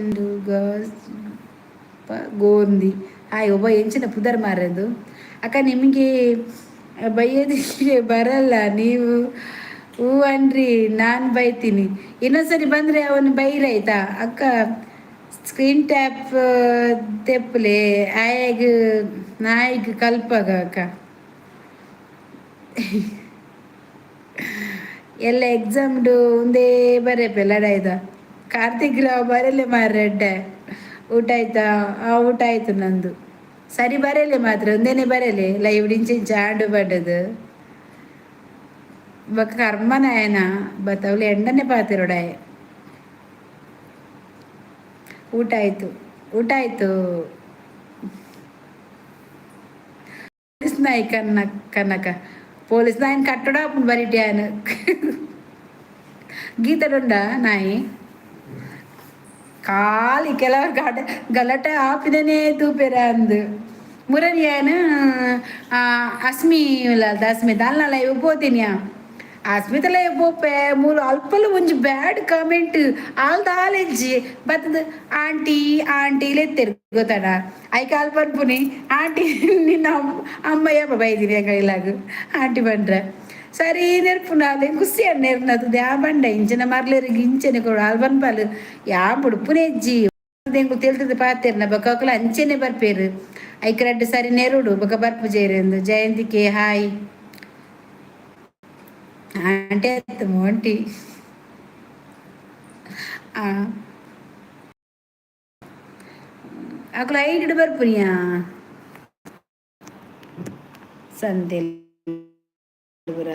Gondi hi. ಒಬ್ಬ ಎಂಚಿನ ಪುದರ್ ಮಾರದು. ಅಕ್ಕ, ನಿಮಗೆ ಬೈಯೋದಕ್ಕೆ ಬರಲ್ಲ, ನೀವು ಹೂ ಅನ್ರಿ, ನಾನು ಬೈತೀನಿ. ಇನ್ನೊಂದ್ಸರಿ ಬಂದರೆ ಅವನು ಬೈರಾಯ್ತಾ? ಅಕ್ಕ, ಸ್ಕ್ರೀನ್ ಟ್ಯಾಪ್ ತೆಪ್ಪಲೆ ಆಯಾಗ ನಾಯಿಗೆ ಕಲ್ಪಾಗ. ಅಕ್ಕ, ಎಲ್ಲ ಎಕ್ಸಾಮ್ಡು ಒಂದೇ ಬರೆಪೆ ಲಡಾಯ್ದ. ಕಾರ್ತಿಕ್ ರಾವ್ ಬರಲೆ ಮಾರ್ರೆ. ಊಟ ಆಯ್ತಾ? ಆ, ಊಟ ಆಯ್ತು ನಂದು. ಸರಿ, ಬರಲೆ ಮಾತ್ರ ಒಂದೇನೆ ಬರಲೆ. ಲೈವ್ ಇಂಚ ಆಂಡು ಪಡ್ಡದು ಬೊಕ್ಕ ಕರ್ಮನಾಯನ ಬತ್ತವ್ಲು ಎಂಡನೆ ಪಾತಿರೋಡಾಯ. ಊಟ ಆಯ್ತು, ಊಟ ಆಯ್ತು. ಪೊಲೀಸ್ ನಾಯಿ ಕನ್ನ ಕನಕ ಪೊಲೀಸ್ ನಾಯಿನ ಕಟ್ಟಡ ಬರಿಟಿ ಆಯನ ಗೀತಡುಂಡ ನಾಯಿ ಖಾಲಿ. ಕೆಲವರು ಗಾಡ ಗಲಾಟೆ ಆಪಿದನೇ ತೂಪೆರ ಅಂದು ಮುರನಿಯನ ಅಸ್ಮಿ ಅಸ್ಮಿತ ಅಲ್ಲ ಲೈವ್ ಪೋತೀನಿ. ಅಸ್ಮಿತ ಲೈವ್ ಪೋಪೆ ಮೂಲು ಅಲ್ಪಲು ಒಂಜಿ ಬ್ಯಾಡ್ ಕಾಮೆಂಟ್ ಆಲ್ದ ಆಲೆಜ್ಜಿ ಬತ್ತದ. Aunty aunty ಲೆತ್ತೆರ್ ಗೊತ್ತಾಡ. ಐಕ ಅಲ್ಪ ಪನ್ಪುನಿ, ಆಂಟಿ ನಿನ್ನ ಅಮ್ಮಯ್ಯ ಬೈದಿನಿ ಅಂಗ ಆಂಟಿ ಬಂಡ್ರೆ ಸರಿ ನೆರ್ಪುನಾಲೆ ಖುಷಿ ನೆರ್ನದು ದ್ಯಾ ಬಂಡ ಇಂಚಿನ ಮರ್ಲೇರಿಗೆ ಇಂಚನೆ ಕೊಡು ಆಲ್ ಪನ್ಪಾಲು ಯಾ ಬುಡ್ಪುನೆಜ್ಜಿ ಎಂಕುಲು ತೆಲ್ತದ ಪಾತೆರ್ನ ಬೊಕ್ಕ ಅಕುಲು ಅಂಚೆನೆ ಬರ್ಪೇರು. ಐಕ್ ರಡ್ಡ್ ಸರಿ ನೆರುಡು ಬೊಕ ಬರ್ಪು ಜೇರೆಂದು. ಜಯಂತಿಗೆ ಹಾಯ್. ಆಂಟಿ ಆಯ್ತು ಮೋಂಟಿ. ಆ ಅಕುಲು ಐಡ್ ಬರ್ಪುನಿಯಾ ಸಂತೆಲ್ ಪೂರ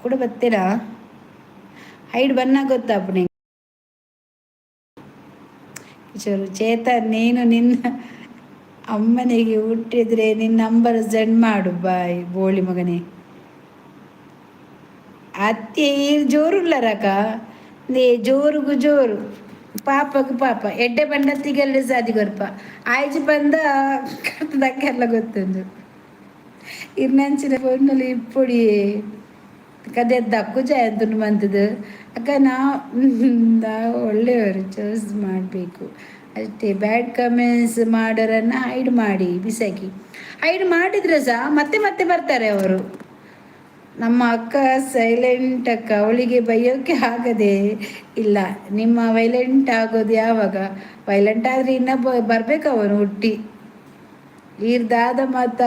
ಕೂಡ ಬತ್ತೀರಾ? ಹೈಡ್ ಬನ್ನ ಗೊತ್ತಾಪುನಿ ಕಿಶೋರ್. ಚೇತನ್, ನೀನು ನಿನ್ನ ಅಮ್ಮನಿಗೆ ಹುಟ್ಟಿದ್ರೆ ನಿನ್ನ ನಂಬರ್ ಸೆಂಡ್ ಮಾಡು. ಬಾಯ್ ಬೋಳಿ ಮಗನೇ. ಅತ್ತೆ ಜೋರುಲ್ಲರಕ ನೇ ಜೋರುಗು ಜೋರು. ಪಾಪಗ್ ಪಾಪ ಎಡ್ಡೆ ಬಂಡ ತಿಗಲ್ಡೆ ಸಾದಿ ಕೊರ್ಪ ಆಯ್ಜಿ ಬಂದ ಕರ್ತದಕ್ಕೆಲ್ಲ ಗೊತ್ತುಂಡು. ಇರ್ನಂಚಿನ ಪೊಣ್ಣುಲು ಇಪ್ಪೊಡಿ ಕದೆ ದಕ್ಕು ಜಯಂತುಂಡು ಮಂತದು ಅಕ್ಕ. ನಾವು ನಾವು ಒಳ್ಳೆಯವರು, ಚೂಸ್ ಮಾಡಬೇಕು ಅಷ್ಟೇ. ಬ್ಯಾಡ್ ಕಮೆಂಟ್ಸ್ ಮಾಡೋರನ್ನು ಹೈಡ್ ಮಾಡಿ ಬಿಸಾಕಿ. ಹೈಡ್ ಮಾಡಿದ್ರೆ ಸಹ ಮತ್ತೆ ಮತ್ತೆ ಬರ್ತಾರೆ ಅವರು. ನಮ್ಮ ಅಕ್ಕ ಸೈಲೆಂಟ್ ಅಕ್ಕ, ಅವಳಿಗೆ ಬೈಯೋಕೆ ಆಗದೆ ಇಲ್ಲ. ನಿಮ್ಮ ವೈಲೆಂಟ್ ಆಗೋದು ಯಾವಾಗ? ವೈಲೆಂಟ್ ಆದರೆ ಇನ್ನೂ ಬರ್ಬೇಕು ಅವನು ಹುಟ್ಟಿ. ಈರ್ದಾದ ಮಾತ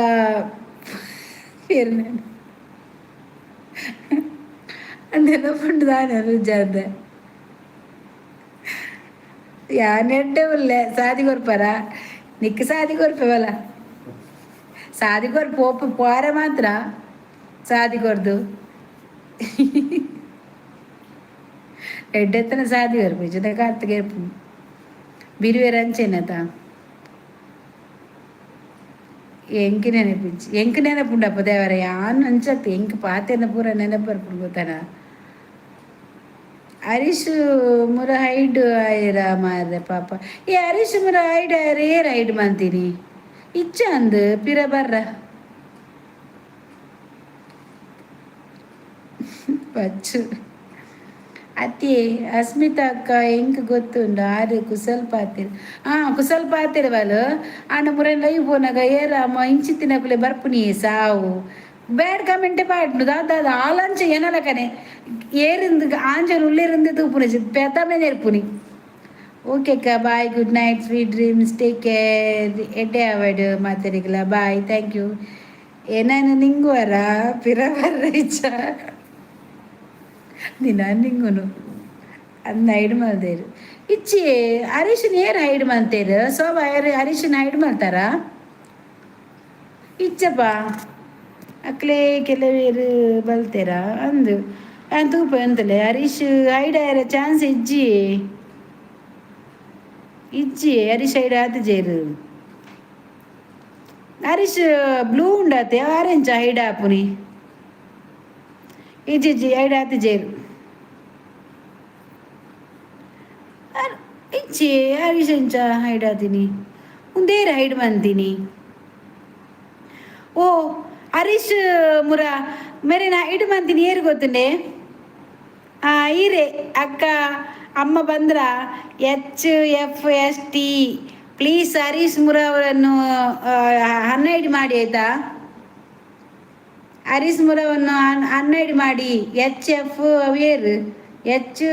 ನೆನಪುಂಡು ದಾನೆ ರುಜಾದ ಯಾನ್ ಎಡ್ಡೆ ಉಲ್ಲೆ. ಸಾದಿ ಕೊರ್ಪರ ನಿಕ್? ಸಾದಿ ಕೊರ್ಪೆವಲ್ಲ, ಸಾದಿ ಕೊರ್ ಪೋಪ ಪೋರೆ ಮಾತ್ರ ಸಾದಿ ಕೊರ್ದು ಎಡ್ಡೆತ್ತನ ಸಾದಿ ಕೊರ್ಪು ಜೊತೆ ಕಾರ್ತಿಗೆ ಬಿರುವೆರ್ ಅಂಚೆನತ. ಎಂಕ್ ನೆನಪಿಜ್ಜಿ, ಎಂಕ್ ನೆನಪುಂಡಪ್ಪ ದೇವರ. ಯಾನ್ ಅಂಚತ್ ಎಂಕ್ ಪಾತೆರ್ನ ಪೂರ ನೆನಪು ಬರ್ಪುಂಡು ಗೊತ್ತನ. ಹರೀಶ್ ಮುರ ಹೈಡ್ ಆಯೆರ ಮಾರ್ರೆ ಪಾಪ. ಈ ಹರೀಶ್ ಮುರ ಹೈಡ್ ಆಯೆರ, ಏರ್ ಹೈಡ್ ಮಂತೀನಿ? ಇಚ್ಚ ಅಂದ್ ಪಿರ ಬರ್ರ ಪಚ್ಚು ಅತ್ತೆ. ಅಸ್ಮಿತಾ ಅಕ್ಕ ಎಂಕ್ ಗೊತ್ತುಂಡು, ಆರು ಕುಸಲ್ ಪಾತೆರ್. ಆ ಕುಸಲ್ ಪಾತೆರ್ವಲ್. ಆಂಡ ಮುರ ಲೈವ್ ಪೋನಾಗ ಏರಾಮ ಇಂಚಿತ್ತಿನಕುಲೆ ಬರ್ಪುನಿ ಸಾವು ಬ್ಯಾಡ್ ಕಮೆಂಟೆ ಪಾಡ್ನು. ದಾದ ಆಲಂಚ ಏನಲಕನೆ ಏರಿಂದು ಆಂಜನ್ ಉಲ್ಲೇರಿಂದು ತೂಪುನಿ ಪೆತ್ತಮೆ నేర్పుನಿ. ಓಕೆ ಅಕ್ಕ, bye, good night, sweet dreams, take care. ಎಡ್ಡೆ ಆವಡ್ ಮಾತೆರಿಗಲ. Bye, thank you. ಏನಾನು ನಿಂಗುವರ ಪಿರ ಬರ್ರ ಇಚ್ಚ ನಿನ್ನ ನಿಂಗುನು ಅಂದ್ ಹೈಡ್ ಮಲ್ದೇರು. ಇಚ್ಚಿ, ಹರೀಶನ್ ಏರ್ ಹೈಡ್ ಮಲ್ತೇರು? ಶೋಭಾ ಹರೀಶನ್ ಹೈಡ್ ಮಲ್ತಾರ? ಇಚ್ಚಪ್ಪ, ಅಕ್ಲೇ ಕೆಲವೇರು ಬಲ್ತೇರ ಅಂದು ಯಾನ್ ತೂಪ ಎಂತಲೆ. ಹರೀಶ್ ಹೈಡ್ ಆಯರ ಚಾನ್ಸ್ ಇಜ್ಜಿ, ಇಜ್ಜಿ. ಹರೀಶ್ ಹೈಡ್ ಆತಿಜೇರು. ಹರೀಶ್ ಬ್ಲೂ ಉಂಡಾತೆ, ಆರೆಂಜ್ ಹೈಡ್ ಆಪುನಿ? ಇಜ್ಜಿ ಇಜ್ಜಿ, ಹೈಡ್ ಆತಿಜೇರು. ಇಜ್ಜಿ, ಹರೀಶ್ ಎಂಚ ಹೈಡ್ ಆತೀನಿ? ಉಂದೇರು ಹೈಡ್ ಮಂತೀನಿ? ಓ ಹರೀಶ್ ಮುರ ಮೇರೆ ಹೈಡ್ ಮಂತೀನಿ, ಏರು ಗೊತ್ತುಂಡೆ? ಆ ಈರೆ ಅಕ್ಕ ಅಮ್ಮ ಬಂದ್ರ H F S T. Please Harish ಮುರ ಅವರನ್ನು ಹನ್ನೆರಡು ಮಾಡಿ ಆಯ್ತಾ? ಹರೀಶ್ ಮುರವನ್ನು ಹನ್ನೆರಡು ಮಾಡಿ. ಎಚ್ ಎಫ್ ಅವೇರು ಎಚ್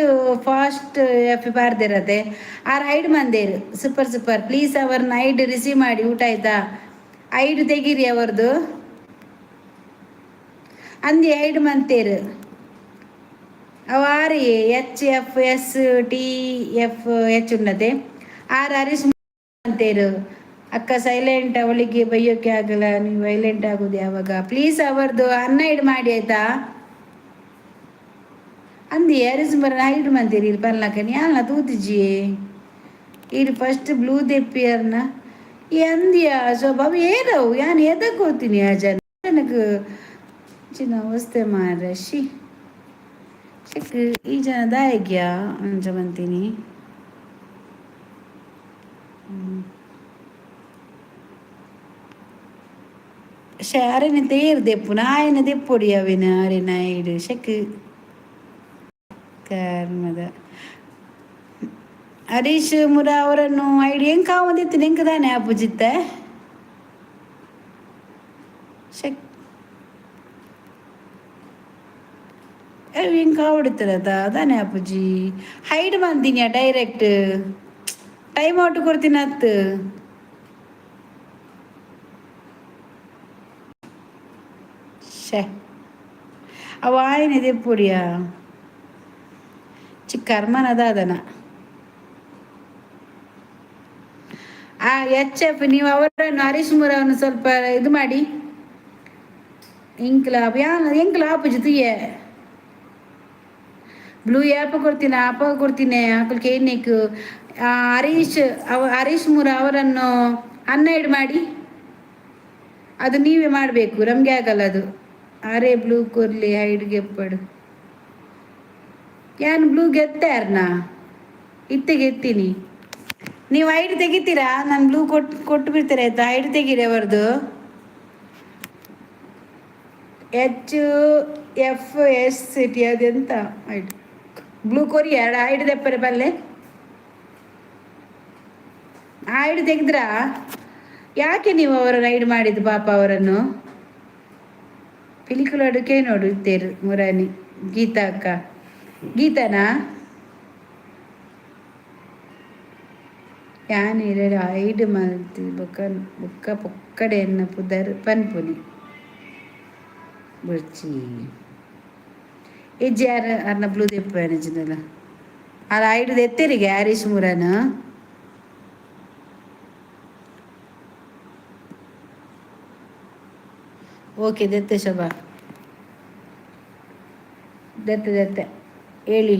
ಫಾಸ್ಟ್ ಎಫ್ ಬಾರ್ದಿರತ್ತೆ. ಆರ್ ಹೈಡ್ ಮಂದೇರು. Super super. ಪ್ಲೀಸ್ ಅವ್ರನ್ನ ಹೈಡ್ ರಿಸೀವ್ ಮಾಡಿ. ಊಟ ಆಯ್ತಾ? ಐಡ್ ತೆಗೀರಿ ಅವರದು. ಅಂದಿ ಐಡ್ ಮಂತೇರು ಅವು ಆರು H F S T F H ಉನ್ನತೆ ಆರ್ ಹರೀಶ್ ಅಂತೇರು. ಅಕ್ಕ ಸೈಲೆಂಟ್, ಅವಳಿಗೆ ಬೈಯೋಕೆ ಆಗಲ್ಲ. ನೀವು ವೈಲೆಂಟ್ ಆಗೋದು ಯಾವಾಗ? ಪ್ಲೀಸ್ ಅವರದು ಹನ್ನೆರಡು ಮಾಡಿ ಆಯ್ತಾ? ಅಂದಿ ಹರೀಶ್ ಬರ ಹೈಡ್ ಮಂತೀರಿ. ಇಲ್ಲಿ ಪರ್ಲಕ ಯಾಲ ತೂತಿಜಿ. ಇಲ್ಲಿ ಫಸ್ಟ್ ಬ್ಲೂ ದೆಪ್ಪಿಯರ್ನ ಈ ಅಂದಿಯ ಶೋಭಾ ಏನವು ಯಾನ್ ಎದಕ್ಕೆ ಹೋಗ್ತೀನಿ. ಆ ಜನ ನನಗೆ ಚಿನ್ನ ವಸ್ತೆ ಮಾರ she check. ಈ ಜನ ದಾಯಗ್ಯಾ ಅಂಚ ಮಂತೀನಿ. ಶೇ ಅರೆನ ತೇರ್ ದೆಪ್ಪುನ ಆಯನ ದೆಪ್ಪೊಡಿ ಅವಿನ ಅರೆನ ಐಡ್ ಶೆಕ್ ಕರ್ಮದ. ಹರೀಶ್ ಮುರ ಅವರನ್ನು ಐಡಿ ಎಂಕ ಕಾವಂದಿತ್ತು ಎಂಕ ತಾನೆ ಅಪ್ಪುಜಿತ್ತೆ ಶೆಕ್ ಎಂಕ ಆವಡ್ತಿರದ ಅದಾನೆ ಅಪ್ಪುಜಿ. ಹೈಡ್ ಮಂದಿನಿಯ ಡೈರೆಕ್ಟ್ ಟೈಮ್ ಔಟ್ ಕೊಡ್ತೀನಿ ಅತ್ತು. ಶೇ ಅವ ಆಯನ ದೆಪ್ಪುಡಿಯಾ ಚಿಕ್ಕ ಕರ್ಮನ ಅದಾದನ. ಆ ಎಚ್ ಎಫ್ ನೀವು ಅವರನ್ನು ಹರೀಶ್ ಮುರವನ್ನು ಸ್ವಲ್ಪ ಇದು ಮಾಡಿ. ಇಂಕ್ಲಾಬ್ ಯಾ ಎಂಕ್ಲ ಆಪುಜಿ ತುಯ್ಯೆ. ಬ್ಲೂ ಆ್ಯಪ್ ಕೊಡ್ತೀನಿ, ಆಪ ಕೊಡ್ತೀನಿ ಆಕಲ್ಕೆ ಏನೇಕು. ಹರೀಶ್ ಅವ ಹರೀಶ್ ಮುರ ಅವರನ್ನು ಹನ್ನೆರಡು ಮಾಡಿ. ಅದು ನೀವೇ ಮಾಡಬೇಕು, ನಮಗೆ ಆಗಲ್ಲ ಅದು. ಅರೆ ಬ್ಲೂ ಕೊರ್ಲಿ ಹೈಡ್ ಗೆಪ್ಪಡು. ಯಾನ್ ಬ್ಲೂ ಗೆತ್ತಾರ್ನಾ? ಇತ್ತೆಗೆ ಎತ್ತೀನಿ. ನೀವು ಐಡಿ ತೆಗಿತೀರಾ? ನಾನು ಬ್ಲೂ ಕೊಟ್ಟು ಕೊಟ್ಟು ಬಿಡ್ತೀರ, ಆಯ್ತಾ? ಐಡಿ ತೆಗೀರಿ ಅವರದು. ಎಚ್ ಎಫ್ ಎಸ್ ಟಿ ಅದೆಂತ ಐಡಿ? ಬ್ಲೂ ಕೊರಿ ಎರಡು ಐಡಿ ದೆಪ್ಪರೆ ಬಲ್ಲೆ. ಐಡಿ ತೆಗೆದ್ರಾ? ಯಾಕೆ ನೀವು ಅವರನ್ನು ಐಡ್ ಮಾಡಿದ್ದು ಪಾಪ ಅವರನ್ನು? ಪಿಲಿಕುಲ ಅಡುಗೆ ನೋಡು ಇತ್ತೇರು ಮುರಾನಿ. ಗೀತಾ ಅಕ್ಕ, ಗೀತಾನಾ? ಯಾನ್ ಇರೆಡ್ ಐಡ್ ಮಲ್ತಿ ಬೊಕ್ಕ ಬೊಕ್ಕ ಪೊಕ್ಕಡೆ ಎನ್ನ ಪುದರ್ ಪನ್ಪುನಿ ಬೊರ್ಚಿ. ಇಜ್ಜಿ, ಯಾರು ಅರ್ನ ಬ್ಲೂ ದೆಪ್ಪುವೆನ್. ಆರ್ ಐಡ್ ದೆತ್ತೆರಿಗೆ ಹರೀಶ್ ಮುರನ್. ಓಕೆ, ದೆತ್ತೆ ಶೋಭಾ, ದೆತ್ತೆ ದೆತ್ತೆ. ಹೇಳಿ,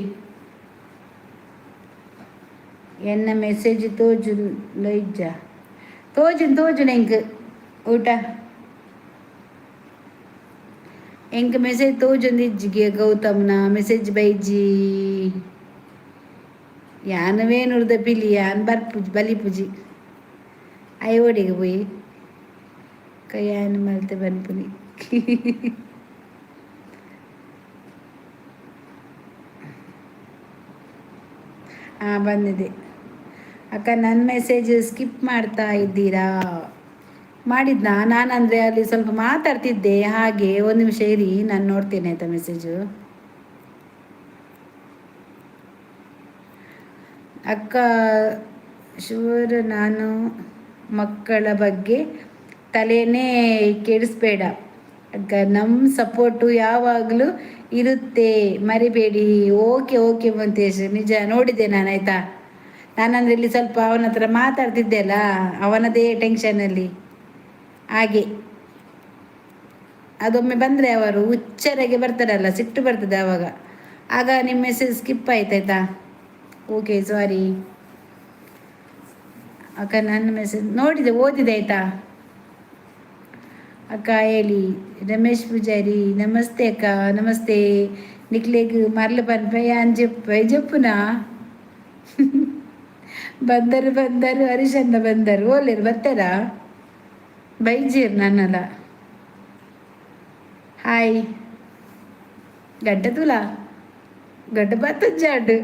ಎನ್ನ ಮೆಸೇಜ್ ತೋಜುಂಡ ಇಜ್ಜ? ತೋಜುನ್ ತೋಜುನ ಎಂಕ್. ಊಟ? ಎಂಕ್ ಮೆಸೇಜ್ ತೋಜೊಂದು ಇಜ್ಜಿಗೆ. ಗೌತಮ್ನ ಮೆಸೇಜ್ ಬೈಜಿ. ಯಾನ್ ವೇಣೂರ್ದ ಪಿಲಿ, ಯಾನ್ ಬರ್ಪುಜಿ ಬಲಿಪುಜಿ. ಐವಡಿಗೆ ಪೋಯಿ ಕೈಯಾನ್ ಮಲ್ತೆ ಬನ್ಪುನಿ. ಹಾಂ, ಬಂದಿದೆ ಅಕ್ಕ. ನನ್ನ ಮೆಸೇಜ್ ಸ್ಕಿಪ್ ಮಾಡ್ತಾ ಇದ್ದೀರಾ? ಮಾಡಿದ್ನಾ ನಾನಂದರೆ ಅಲ್ಲಿ ಸ್ವಲ್ಪ ಮಾತಾಡ್ತಿದ್ದೆ ಹಾಗೆ. ಒಂದು ನಿಮಿಷ ಇರಿ, ನಾನು ನೋಡ್ತೇನೆ, ಆಯಿತಾ? ಮೆಸೇಜು. ಅಕ್ಕ ಶೂರ್, ನಾನು ಮಕ್ಕಳ ಬಗ್ಗೆ ತಲೆನೇ ಕೆಡಿಸ್ಬೇಡ ಅಕ್ಕ. ನಮ್ಮ ಸಪೋರ್ಟು ಯಾವಾಗಲೂ ಇರುತ್ತೆ, ಮರಿಬೇಡಿ. ಓಕೆ ಓಕೆ ಮಂತೇಶ್, ನಿಜ ನೋಡಿದ್ದೆ ನಾನು, ಆಯಿತಾ? ನಾನಂದ್ರೆ ಇಲ್ಲಿ ಸ್ವಲ್ಪ ಅವನ ಹತ್ರ ಮಾತಾಡ್ತಿದ್ದೆ ಅಲ್ಲ, ಅವನದೇ ಟೆನ್ಷನಲ್ಲಿ ಹಾಗೆ. ಅದೊಮ್ಮೆ ಬಂದರೆ ಅವರು ಹುಚ್ಚರಾಗಿ ಬರ್ತಾರಲ್ಲ, ಸಿಟ್ಟು ಬರ್ತದೆ ಆವಾಗ. ಆಗ ನಿಮ್ಮ ಮೆಸೇಜ್ ಸ್ಕಿಪ್ ಆಯ್ತಾಯ್ತಾ? ಓಕೆ, ಸಾರಿ ಅಕ್ಕ. ನನ್ನ ಮೆಸೇಜ್ ನೋಡಿದೆ, ಓದಿದೆ, ಆಯಿತಾ? ಅಕ್ಕ ಹೇಳಿ. ರಮೇಶ್ ಪೂಜಾರಿ, ನಮಸ್ತೆ ಅಕ್ಕ. ನಮಸ್ತೆ. ನಿಕ್ಲೆಗ್ ಮರ್ಲು ಪನ್ಪೆ ಯಾನ್ ಜೆಪ್ಪೆ ಜೆಪ್ಪುನಾ? ಬಂದರು ಬಂದರು, ಹರಿಶಣ್ಣ ಬಂದರು. ಓಲೇರು ಬರ್ತಾರಾ? ಬೈಜೀರ್ ನನ್ನಲ್ಲ. ಹಾಯ್ ಗಡ್ಡ ತುಲಾ ಗಡ್ಡ ಬತ್ತಜ್ಜಾಡು.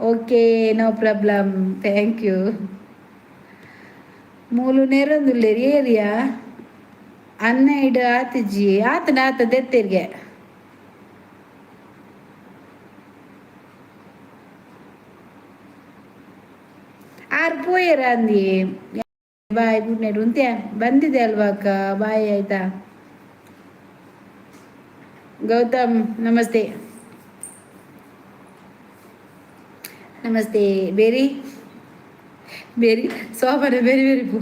Okay, no problem, thank you. ಮೂಲು ನೆರೊಂದುಲ್ಲೆರ್ ಏರಿಯಾ ಅನ್ನ ಇಡು ಆತಿಜಿ. ಆತನ ಆತ ದೆತ್ತೆರ್ಗೆ. ಆರು ಪೋಯೆರ ಅಂದಿ. Boy, good night. ಉಂತ್ಯಾ ಬಂದಿದೆ ಅಲ್ವಾ ಅಕ್ಕ? ಬಾಯ್, ಆಯ್ತಾ? ಗೌತಮ್, ನಮಸ್ತೆ ನಮಸ್ತೆ. ಬೇರಿ ಬೇರಿ ಸೋಮನ ಬೇರಿ ಬೇರಿ ಪು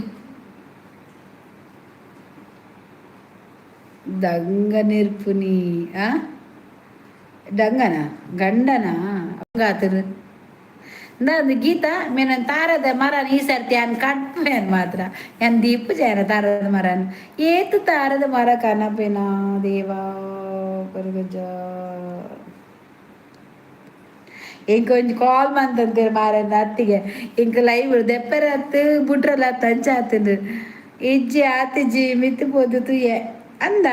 ದಂಗ ನೆರ್ಪುನಿ. ಆ ಡಂಗನ ಗಂಡನ ಆತರು ಇಂದ ಗೀತಾ ಮೇನ ತಾರದ ಮರನ್ ಈ ಸರ್ತಿ ಯಾನ್ ಕಟ್ಪೇನ್ ಮಾತ್ರ. ಯಾನ್ ದೀಪು ಜಯನ ತಾರದ ಮರನ್. ಏತು ತಾರದ ಮರ ಕನಪೇನಾ ದೇವಾ ಕೊರಗಜ್ಜ. ಇಂಕ ಒಂಜಿ ಕಾಲ್ ಮಂತಂತೇರು ಮಾರನ್ನ ಅತ್ತಿಗೆ. ಇಂಕ ಲೈವ್ ದೆಪ್ಪರೆ ಅತ್ತು ಬುಡ್ರಲ್ಲ ಅತ್ತು ಅಂಚ ಆತುಂಡು. ಇಜ್ಜಿ ಆತಿಜ್ಜಿ ಮಿತ್ತು ಪೋದು ತುಯ್ಯೆ ಅಂದ.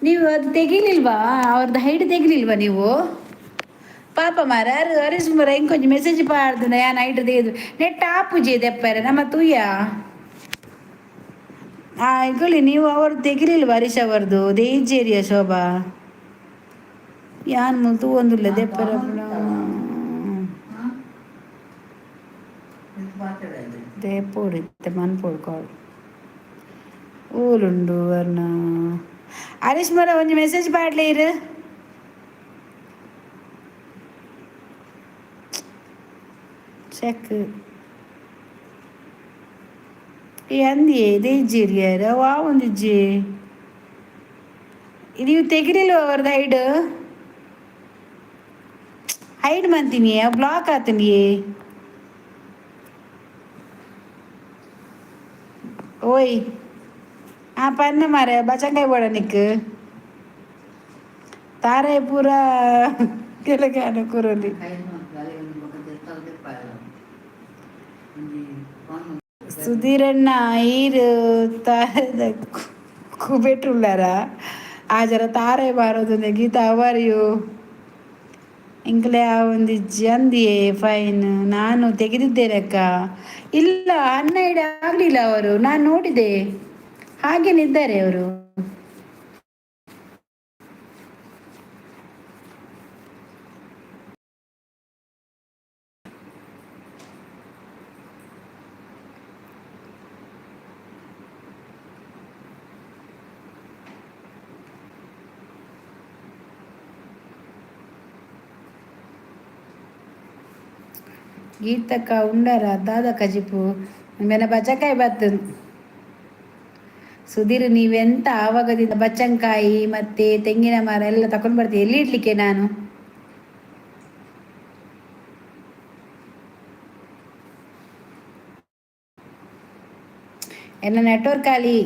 ನೀವು ಅದು ತೆಗಿಲಿಲ್ವಾ? ಅವ್ರದ್ದು ಹೈಡ್ ತೆಗಿಲಿಲ್ವಾ ನೀವು? ಪಾಪ ಮಾರ ಹರೀಶ್ ಮರ ಇಂಕೊಂಚ ಮೆಸೇಜ್ ಪಾಡ್ದು ಯಾನ್ ಹೈಡ್ ತೆಗೆದು ನೆಟ್ ಆಪುಜಿ ದೆಪ್ಪರೆ ನಮ್ಮ ತೂಯ. ಆ ಇಗೊಳ್ಳಿ ನೀವು. ಅವ್ರದ್ದು ತೆಗಿಲಿಲ್ವಾ ಹರೀಶ್ ಅವರದು? ದೇಜೇರಿಯ ಶೋಭಾ ಯಾನ್ ಮುಲ್ ತೂವೊಂದುಲ್ಲೆ ದೆಪ್ಪರೆ. ದೇಪೋಡು ಇತ್ತೆ ಮನ್ಪೊಡು ಕಾಲ್. ಊರುಂಡು ವರ್ಣ ಹರೀಶ್ ಮರ ಒಂಜಿ ಮೆಸೇಜ್ ಪಾಡ್ಲೆ ಇರು. ಚೆಕ್ ಈ ಅಂದಿಯೇ ದೇಜಿರಿಯರ ವಾ ಒಂದಿಜ್ಜಿ. ನೀವು ತೆಗಿಲಿಲ್ವ ಅವ್ರದ್ದು ಹೈಡ್? ಹೈಡ್ ಮಂತೀನಿ, ಬ್ಲಾಕ್ ಆತನಿ. ಓಯ್, ಆ ಪನ್ನ ಮಾರೆ ಬಚಂಕಾಯಿ ಬೋಡ ನಿಕ್. ತಾರಾಯಿ ಪೂರ ಕೆಲಗೆ ಕುರಲಿ. ಸುಧೀರಣ್ಣ ಈರು ತಾರದ ಕುಬೆಟುಳ್ಳಾರ ಆಜರ ತಾರಾಯಿ ಬಾರೋದು. ಗೀತಾ, ಅವರಿಯು ಇಂಕ್ಲೆ ಆ ಜಂದಿಯೇ ಫೈನ್. ನಾನು ತೆಗೆದಿದ್ದೇನೆ ಅಕ್ಕ. ಇಲ್ಲ, 12 ಆಗಲಿಲ್ಲ ಅವರು. ನಾನು ನೋಡಿದೆ, ಹಾಗೇನಿದ್ದಾರೆ ಅವರು. ಗೀತಕ್ಕ ಉಂಡರ ದಾದ ಕಜಿಪು ಮೇನ ಬಚ್ಚಕಾಯಿ ಬತ್ತು. ಸುಧೀರ್, ನೀವೆಂತ ಆವಾಗದಿಂದ ಬಚ್ಚಂಕಾಯಿ ಮತ್ತೆ ತೆಂಗಿನ ಮರ ಎಲ್ಲ ತಕೊಂಡು ಬರ್ತೀವಿ. ಎಲ್ಲಿ ಇಡ್ಲಿಕ್ಕೆ ನಾನು? ಎನ್ನ ನೆಟ್ವರ್ಕ್ ಅಲ್ಲಿ.